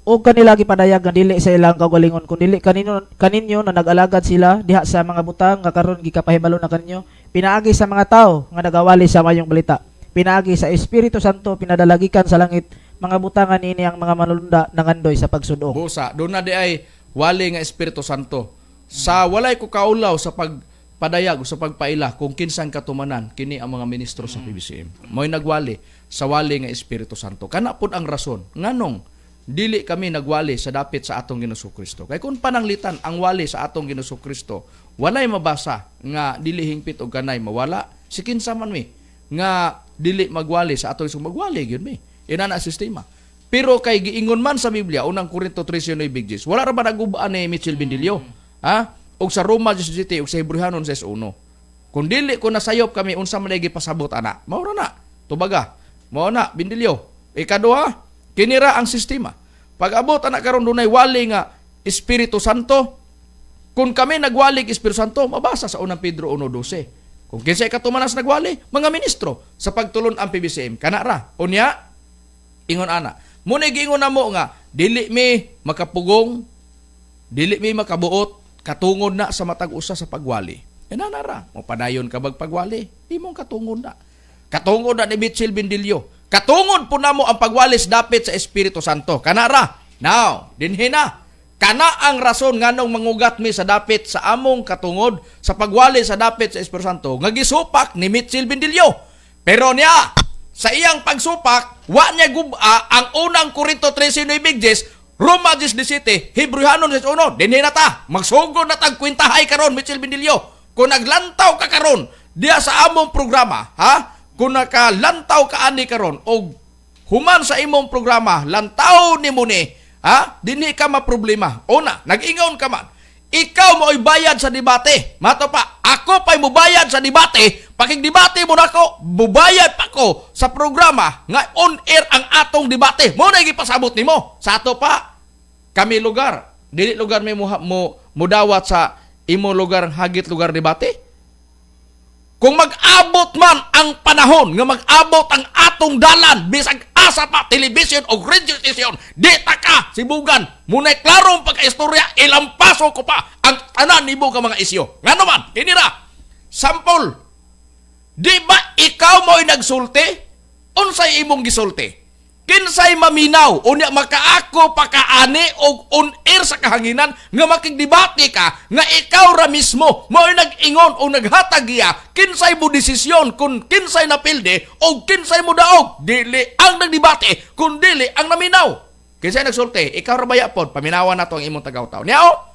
Og kanila gipadayag nga dili sa ilang kaugalingon kun dili kanino kaninyo na nag-alagad sila diha sa mga butang nga karon gikapahibalo na kaninyo pinaagi sa mga tawo nga nagawali sa mayong balita, pinaagi sa Espiritu Santo pinadalagikan sa langit, mga butang nga niini ang mga manulunda nangandoy sa pagsudong. Busa, doon na di ay wali nga Espiritu Santo. Sa walay ko kaulaw sa pagpadayag o sa pagpaila kung kinsang katumanan kini ang mga ministro sa PBCM. Mo'y nagwali sa wali nga Espiritu Santo. Kana pud ang rason nganong dili kami nagwali sa dapit sa atong Ginoong Kristo. Kay kung pananglitan ang wali sa atong Ginoong Kristo, walay mabasa nga dili hingpit og kanay mawala si kinsa man mi nga dili magwali sa atong Ginoong, magwali gyud mi. Ina na sistema. Pero kay giingon man sa Biblia, unang Korinto 13:9 Big Gs, wala ra ba nagubaan ni Mitchell Bindilyo? Ha? Og sa Roma 17 og sa Hebrehanon 6:1. Kung dili ko nasayop kami unsa man lagi pasabot ana. Mao ra na. Tubaga. Mao na Bindilyo. Ikaduha, kinira ang sistema. Pag-abot ana karon dunay wali nga Espiritu Santo. Kung kami nagwali Espiritu Santo, mabasa sa unang Pedro 1:12. Kung kinsay katumanas nagwali, mga ministro sa pagtulon ang PBCM. Kana ra. Unya, ingon ana. Muna giingon na mo nga dili mi makapugong, dili mi makabuot katungod na sa matag usa sa pagwali. E na ra, mo padayon ka bag pagwali, imong katungod na. Katungod na ni Mitchell Bindilyo. Katungod po namo ang pagwalis dapit sa Espiritu Santo. Kana ra. Now, dinhi na. Kana ang rason nganong mangugat mi sa dapit sa among katungod sa pagwali sa dapit sa Espiritu Santo nga gisupak ni Mitchell Bindilyo. Pero niya, sa iyang pagsupak, wa niya guba ang unang Korinto 13:9 Big Roma 17, Hebrehanon 6:1. Dinhi na ta, magsugod na tag kwentahay karon Mitchell Bindilyo. Kung naglantaw ka karon diya sa among programa, ha? Kung nakalantaw ka ani karon og human sa imong programa, lantaw nimo ni, ha? Dinhi ka maproblema. Una, nag-ingon ka man. Ikaw mo'y bayad sa debate. Mato pa, ako pa'y mubayad sa debate. Pakigdebate mo nako, mubayad pa ko sa programa nga on air ang atong debate. Mo na gipasabot nimo. Sa ato pa, kami lugar. Dili lugar may mo, mo mudawat sa imo lugar hagit lugar debate. Kung mag-abot man ang panahon nga mag-abot ang atong dalan bisag asa pa television o radio station, di ta ka sibugan. Muna'y klarong pagkaistorya, ilampaso ko pa ang tanan nimo ka mga isyo. Ngano man, kinira, sample, di ba ikaw mo'y nagsulti? Unsay imong gisulti? Kinsay maminaw, unya makaako pa kaani og on air sa kahanginan nga makigdebate ka nga ikaw ra mismo mo'y nag-ingon o naghatag iya kinsay mo desisyon kung kinsay napilde o kinsay mo daog, dili ang nagdebate kun dili ang naminaw. Kinsay nagsulti, ikaw ra baya pod, paminawan nato ang imong tagaw-taw. Niya oh.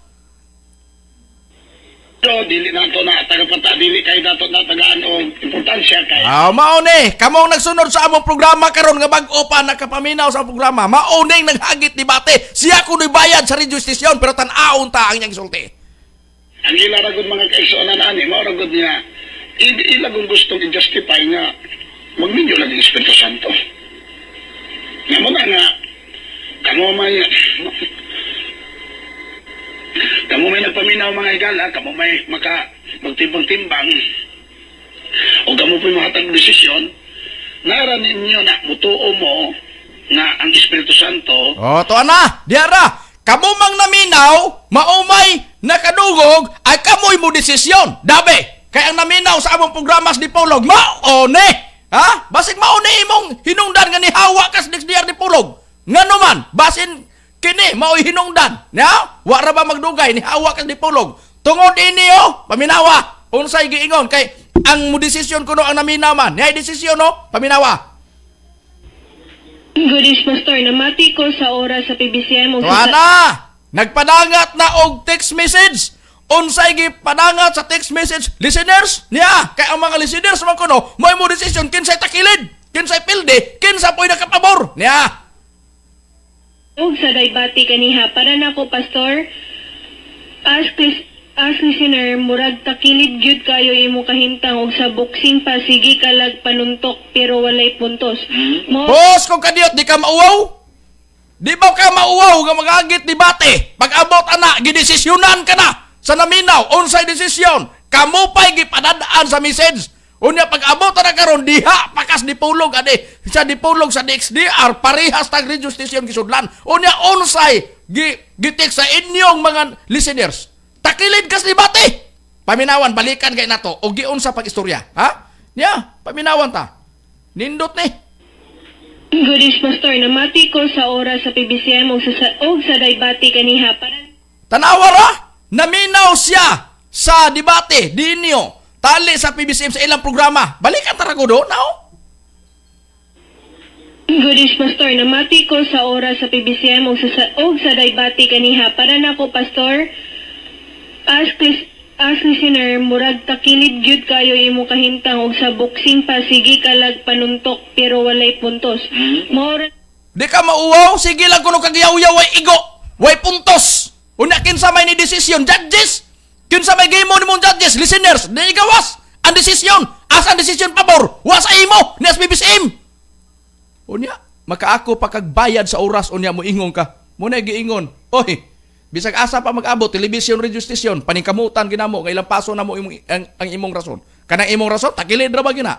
Pero dili nato na tagapanta, dili kay nato na tagaan og importansya kay Ah, mao ni, kamong nagsunod sa among programa karon nga bag-o pa nakapaminaw sa among programa. Mao ning naghagit debate. Siya kuno'y bayad sa radio station pero tan-aon ta ang iyang gisulti. Ang ila ra gud mga kaigsuonan ani mao ra gud niya ila gud gustong i-justify nga magminyo lang ang Espiritu Santo. Nga mo na nga kamo may nagpaminaw, mga higala, kamo may maka magtimbang-timbang o kamo po'y mahatag desisyon nara ninyo na mutuo mo nga ang Espiritu Santo. Oh, to na, diara. Kamo mang naminaw, maumay nakadungog ay kamoy mo desisyon. Dabe, kay ang naminaw sa among programa sa Dipolog, maone. Ha? Basig maone imong hinungdan nga nihawa kas DXDR Dipolog. Ngano man, basin kini maoy hinungdan. Nya, wa ra ba magdugay nihawa kas Dipolog. Tungod ini oh, paminawa. Unsay giingon kay ang mo desisyon kuno ang naminaw man. Niay desisyon no, paminawa. Good is Pastor, namati ko sa oras sa PBCM ug sa Tuana! Nagpadangat na og text message. Unsay gipadangat sa text message listeners niya kay ang mga listeners man kuno mo mo decision kinsay takilid, kinsay pilde, kinsa po'y nakapabor niya. Og sa daybati kaniha para nako, pastor, as listener, murag takilid gyud kayo imo kahimtang og sa boxing pa sige kalag panuntok pero walay puntos mo. Boss, kung kadiyot, di ka mauwaw? Di ba ka mauwaw nga magagit debate? Pag abot ana, gidesisyonan ka na sa naminaw, unsay desisyon. Kamu pa'y gipadadaan sa message. Unya pag abot ana karon diha pakas dipulog ade sa dipulog sa DXDR parehas tag radio station gisudlan. Unya unsay gi gitik sa inyong mga listeners. Takilid kas debate. Paminawan balikan kay nato og giunsa pag istorya, ha? Nya, paminawan ta. Nindot ni. Good is pastor, namati ko sa oras sa PBCM og sa daybati kaniha para Tanawa ra, naminaw siya sa debate dinyo. Tali sa PBCM sa ilang programa. Balikan tara ko doon, now. Good is pastor, namati ko sa oras sa PBCM og sa daybati kaniha para nako, pastor, as listener, murag takilid gyud kayo imo kahimtang og sa boxing pa sige kalag panuntok pero walay puntos mo. Di ka mauwaw, sige lang kuno kagyaw-yaw way igo, way puntos. Unya kinsa may ni desisyon, judges. Kinsa may game mo nimong judges, listeners, di gawas ang desisyon. Asa ang desisyon pabor? Wa sa imo ni PBCM. Unya, makaako pa kag bayad sa oras unya mo ingong ka. Muna giingon. Oy, bisag asa pa mag-abot television radio station paningkamutan ginamo nga ilang paso na mo imong, ang imong rason. Kanang imong rason takilid ra ba gina?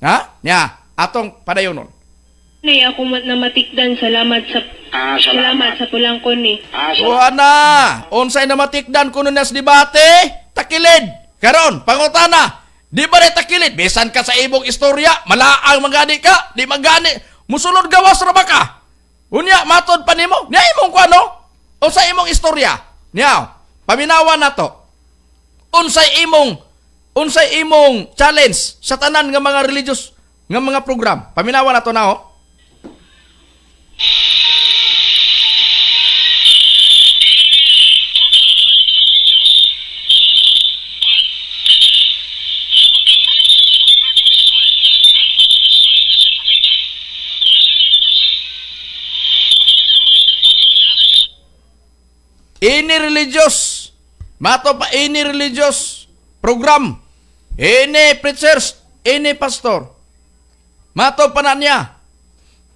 Ha? Nya, atong padayonon. Nay ako namatikdan, salamat sa Ah, salamat salamat. sa pulang ko ni. Ah, O salamat. ana, unsay namatikdan kuno nas debate? Takilid. Karon, pangutana. Di ba rin takilid? Bisan ka sa imong istorya, malaang mangani ka, di mangani. Musulod gawas ra ba ka? Unya, matod pa nimo. Niya imong kuano? Unsa imong istorya? Niya, paminawan nato. Unsay imong challenge sa tanan nga mga religious nga mga program? Paminawan nato na oh. Any religious, mato pa any religious program, any preachers, any pastor, mato pa na niya.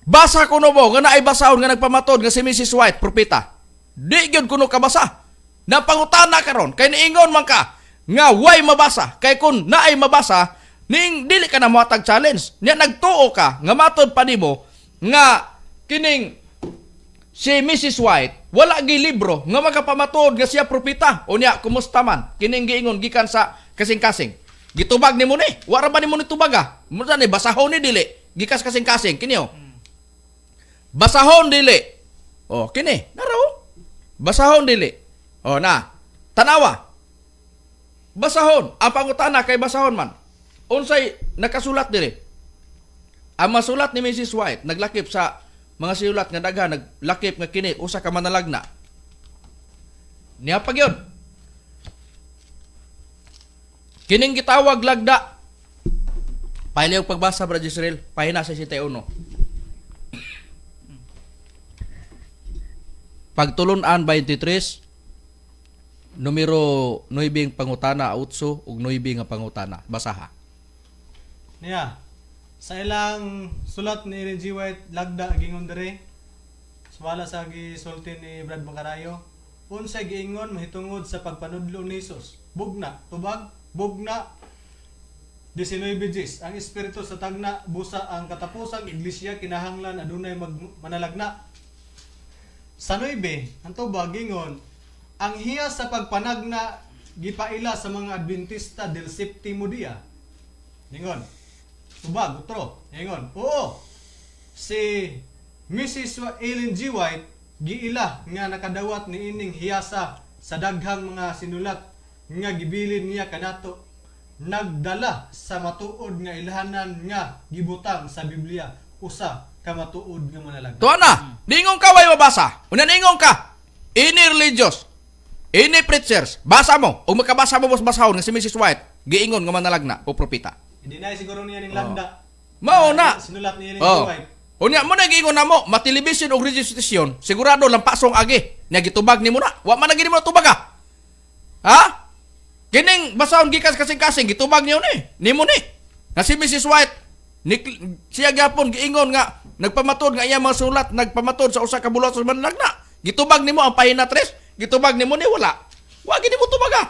Basa kuno mo nga naay basahon nga nagpamatod nga si Mrs. White propeta. Di gyud kuno kabasa. Napangutana karon kay niingon man ka nga way mabasa kay kun naay mabasa ning dili ka na mohatag challenge. Nya nagtuo ka nga matod pa nimo nga kining si Mrs. White wala gi libro nga makapamatuod nga siya propeta. Unya kumusta man kining giingon gikan sa kasing-kasing. Gitubag nimo ni. Wa ra ba nimo ni tubag ah? Mo ni basahon ni dili. Gikas kasing-kasing kini oh. Basahon dili. Oh, kini, naro. Basahon dili. Oh na. Tanawa. Basahon. Ang pangutana kay basahon man. Unsay nakasulat diri? Ang masulat ni Mrs. White naglakip sa mga sinulat nga daghan naglakip nga kini usa ka manalagna. Niya pa gyud. Kining gitawag lagda. Pahilaw pagbasa Brad Israel, pahina sa 61. Pagtulunan 23 numero 9 pangutana 8 ug 9 nga pangutana. Basaha. Niya, sa ilang sulat ni Ellen G. White, lagda gingon diri, sumala sa gisulti ni Brad Macarayo, unsay giingon mahitungod sa pagpanudlo ni Jesus? Bugna, tubag, bugna, 19 Gs. Ang espiritu sa tagna busa ang katapusang iglesia kinahanglan adunay mag manalagna. Sa 9, ang tubag gingon, ang hiya sa pagpanagna gipaila sa mga Adventista del Septimo Dia. Ingon. Tubag, utro. Ingon. Oo. Si Mrs. Ellen G. White giila nga nakadawat ni ining hiyasa sa daghang mga sinulat nga gibilin niya kanato nagdala sa matuod nga ilhanan nga gibutang sa Biblia usa ka matuod nga manalagna. Tuwa na. Niingon ka way mabasa. Una niingon ka. Any religious, any preachers, basa mo, ug makabasa mo, boss, basahon nga si Mrs. White giingon nga manalagna o propeta. I-deny siguro niya ning landa. Mao na. Sinulat niya ning White. Unya mo na giingon namo, ma-television og radio station, sigurado lampasong agi. Nya gitubag nimo na. Wa man na gini mo tubag ah. Ha? Kining basahon gikan sa kasing-kasing gitubag niyo ni. Nimo ni. Nga si Mrs. White ni, siya gyapon giingon nga nagpamatod nga iya mga sulat nagpamatod sa usa ka bulat sa manlagna. Gitubag nimo ang pahina 3, gitubag nimo ni wala. Wa gini mo tubag ah.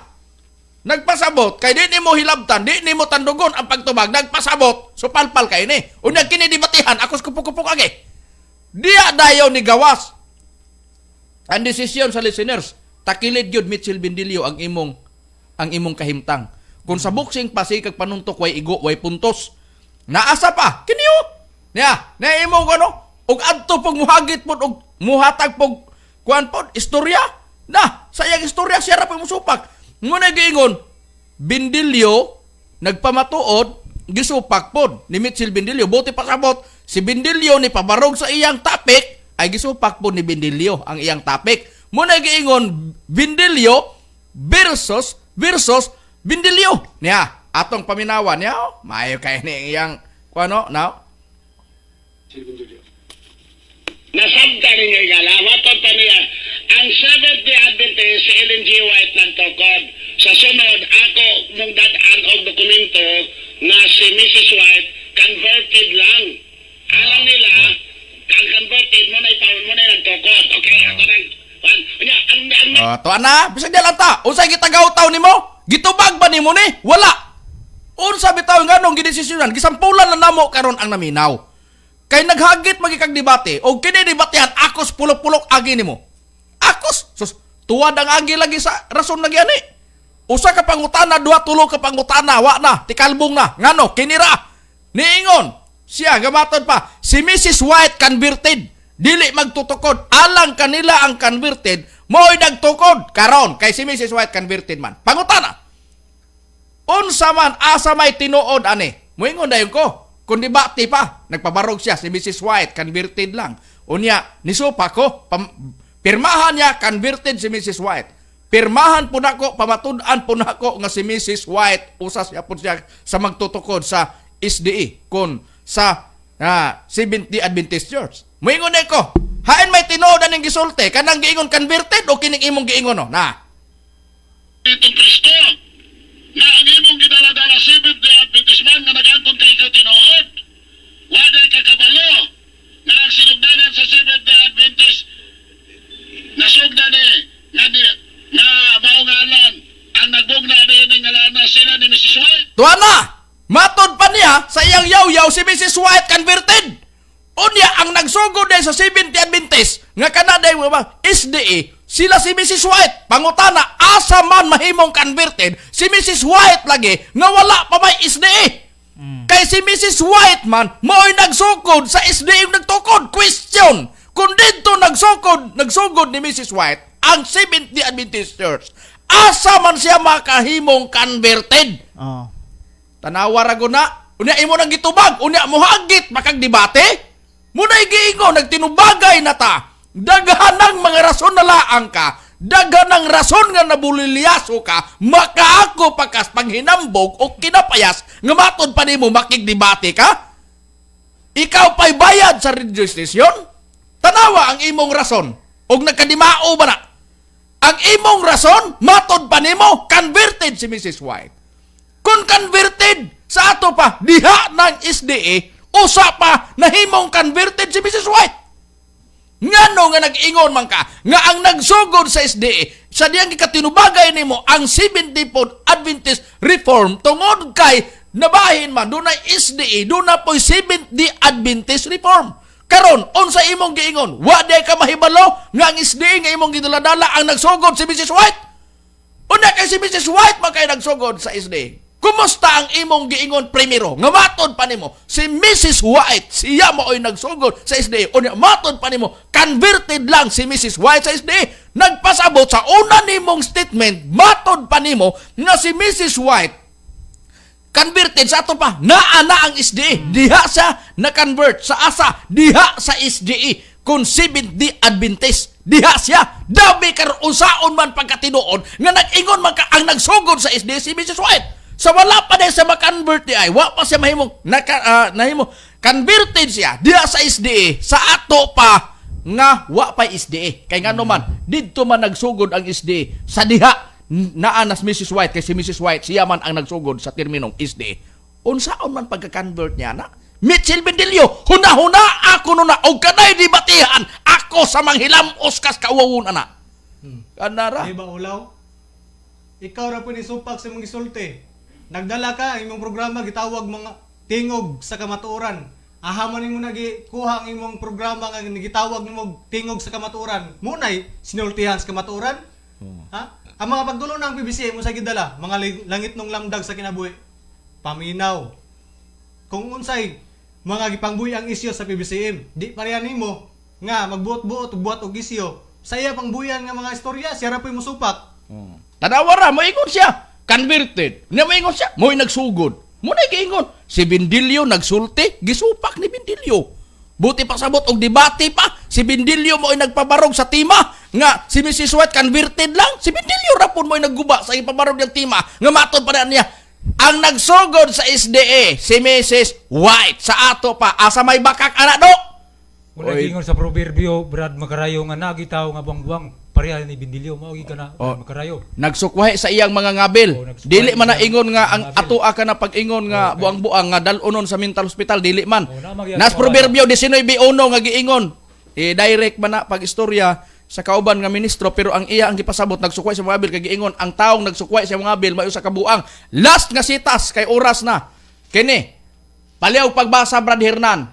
Nagpasabot kay di nimo hilabtan, di nimo tandugon ang pagtubag, nagpasabot, so palpal kay ni. Unya kini debatihan, akos kupok-kupok agi. Diya dayon ni gawas ang desisyon sa listeners. Takilid gyud, Mitchell Bendilio, ang imong kahimtang. Kung sa boxing pa sige kag panuntok, way igo, way puntos. Naasa pa kini oh. Niya, na imong ano og adto pog muhagit pod og muhatag pog kuan pod istorya. Na, sa iyang istorya siya ra pa musupak. Nguna giingon Bendilio nagpamatuod, gisupak pod ni Mitchell Bendilio. Buti pasabot si Bendilio ni pabarog sa iyang topic ay gisupak pod ni Bendilio ang iyang topic. Muna giingon Bendilio versus versus Bendilio. Niya atong paminawan niya oh, maayo kay ni iyang kuano now. Nasabta ninyo igala, matod pa niya, ang Seventh-day Adventist, si Ellen G. White nagtukod. Sa sunod, ako mong dad-an og dokumento na si Mrs. White converted lang. Alam nila, ang converted mo na ipawon mo na nagtukod. Okay, ako nang, unya, ang Oh, tuwa na, bisag di lang ta. Unsay gitagaw-taw nimo? Gitubag ba nimo ni? Wala. Unsa bitaw nganong gidesisyonan? Gisampulan na namo karon ang naminaw. Kay naghagit magikag debate og kini debatehan akos pulok-pulok agi nimo. Akos sus tuwad ang agi lagi sa rason lagi ani. Usa ka pangutana, duha, tulo ka pangutana, wa na, tikalbong na. Ngano kinira? Niingon siya gamaton pa si Mrs. White converted, dili magtutukod alang kanila ang converted mo'y nagtukod karon kay si Mrs. White converted man. Pangutana, unsa man, asa may tinuod ani? Moingon dayon ko. Kung debate pa, nagpabarog siya si Mrs. White, converted lang. Unya, nisupa ko, pirmahan niya, converted si Mrs. White. Pirmahan po nako, pamatud-an po nako nga si Mrs. White, usas siya po siya sa magtutukod sa SDE, kun sa Seventh-day Adventist Church. Moingon na ko, hain may tinuod aning gisulti, kanang giingon converted o kining imong giingon no? Na. Itong Kristo na ang imong gidala-dala Seventh-day Adventist man nga nag-angkon kay ikaw tinuod. Waday ka kabalo na ang sinugdanan sa Seventh-day Adventist nasugda ni nga di nga mao ngalan ang nagbugna ni ini nga sila ni Mrs. White. Tuwa na! Matod pa niya sa iyang yaw-yaw si Mrs. White converted. Unya ang nagsugod day sa 70 Adventist nga kana day mga SDA sila si Mrs. White. Pangutana, asa man mahimong converted si Mrs. White lagi nga wala pa may SDA? Kay si Mrs. White man mo'y nagsugod sa SDA yung nagtukod. Question, kung dito nagsugod ni Mrs. White ang 70 Adventist Church, asa man siya makahimong converted? Oh. Tanawa ra na. Unya imo nang gitubag, unya mohagit makag debate. Muna giingon nagtinubagay na ta. Daghan ng mga rason na laang ka. Daghan ng rason nga nabulilyaso ka, makaako pa kas panghinambog o kinapayas nga matod pa nimo makigdebate ka. Ikaw pa'y bayad sa radio station? Tanawa ang imong rason. Og nagkadimao ba na? Ang imong rason, matod pa nimo, converted si Mrs. White. Kung converted, sa ato pa, diha ng SDA, usa pa nahimong converted si Mrs. White. Ngano nga nag-ingon man ka nga ang nagsugod sa SDA sa diyang gikatinubagay nimo ang 74 Adventist Reform tungod kay nabahin man dunay SDA, duna po'y 70 Adventist Reform. Karon unsa imong giingon? Wa di ka mahibalo nga ang SDA nga imong gidaladala ang nagsugod si Mrs. White. Una kay si Mrs. White man kay nagsugod sa SDA. Kumusta ang imong giingon primero? Nga matod pa nimo si Mrs. White siya mao'y nagsugod sa SDA. Unya matod pa nimo converted lang si Mrs. White sa SDA. Nagpasabot sa una nimong statement, matod pa nimo nga si Mrs. White converted sa ato pa naa na ang SDA. Diha sa na-convert sa asa? Diha sa SDA. Kung Seventh-day Adventist diha siya dabi karon unsaon man pagkatinuod nga nag-ingon man ka ang nagsugod sa SDA si Mrs. White. Sa wala pa din siya makonvert di ay wa pa siya mahimong naka, nahimo converted siya diha sa SDA sa ato pa nga wa pa SDA. Kay ngano man didto man nagsugod ang SDA sa diha naa nas Mrs. White, kay si Mrs. White siya man ang nagsugod sa terminong SDA. Unsaon man pagka-convert niya na Mitchell Bendilio, huna-huna ako no na og kanay debatihan ako sa manghilamos kas kauwawon ana. Kanara. Di ba ulaw? Ikaw ra po ni supak sa imong gisulti. Nagdala ka ang imong programa gitawag mga tingog sa kamatuoran. Aha man nimo nagikuha ang imong programa nga gitawag nimo tingog sa kamatuoran. Munay sinultihan sa kamatuoran. Ha? Ang mga pagdulo ng PBC mo sa gidala, mga langit nung lamdag sa kinabuhi. Paminaw. Kung unsay mga gipangbuhi ang isyo sa PBCM, di pareha nimo nga magbuot-buot ug buhat og isyo. Sa iya pangbuyan nga mga istorya, siya ra po'y musupak. Tanawa ra, moingon siya. Converted. Nya moingon siya, mo'y nagsugod. Mo na giingon. Si Bindilyo nagsulti, gisupak ni Bindilyo. Buti pa sabot og debate pa, si Bindilyo mo'y nagpabarog sa tima nga si Mrs. White converted lang. Si Bindilyo ra pud mo'y nagguba sa ipabarog niyang tima nga matod pa na niya. Ang nagsugod sa SDA si Mrs. White sa ato pa asa may bakak ana do. Wala Oy. giingon sa proverbio, Brad Makarayo, nga nagitaw nga buwang-buwang pareha ni Bindilyo mao gi kana, Oh. Brad Makarayo. Nagsukwahi sa iyang mga ngabil. Oh, nagsukwahi Dili man na sa ingon nga ang ngabil. ato ka na pag-ingon nga buang-buang nga dal-onon sa mental hospital dili man. Oh, na magyapon Nas wala. proverbio 19:1 nga giingon. Eh, direct man na pag istorya sa kauban nga ministro pero ang iya ang gipasabot nagsukway sa mga abil kay giingon ang taong nagsukway sa mga abil mayo sa kabuang. Last nga sitas kay oras na. Kini. Paliw pagbasa, Brad Hernan.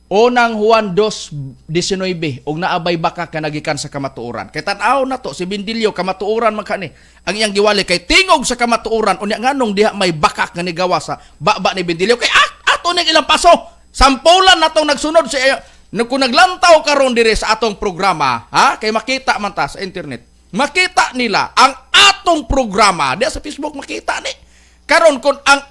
Unang Juan 2:19 og naabay baka ka nagikan sa kamatuoran. Kay tan-aw na to si Bindilyo kamatuoran man kani. Ang iyang giwali kay tingog sa kamatuoran, unya nganong diha may bakak nga nigawa sa baba ni Bindilyo kay ato ning ilang paso. Sampulan natong nagsunod sa kung naglantaw karon dire sa atong programa, ha? Kay makita man ta sa internet. Makita nila ang atong programa diha sa Facebook, makita ni. Karon kung ang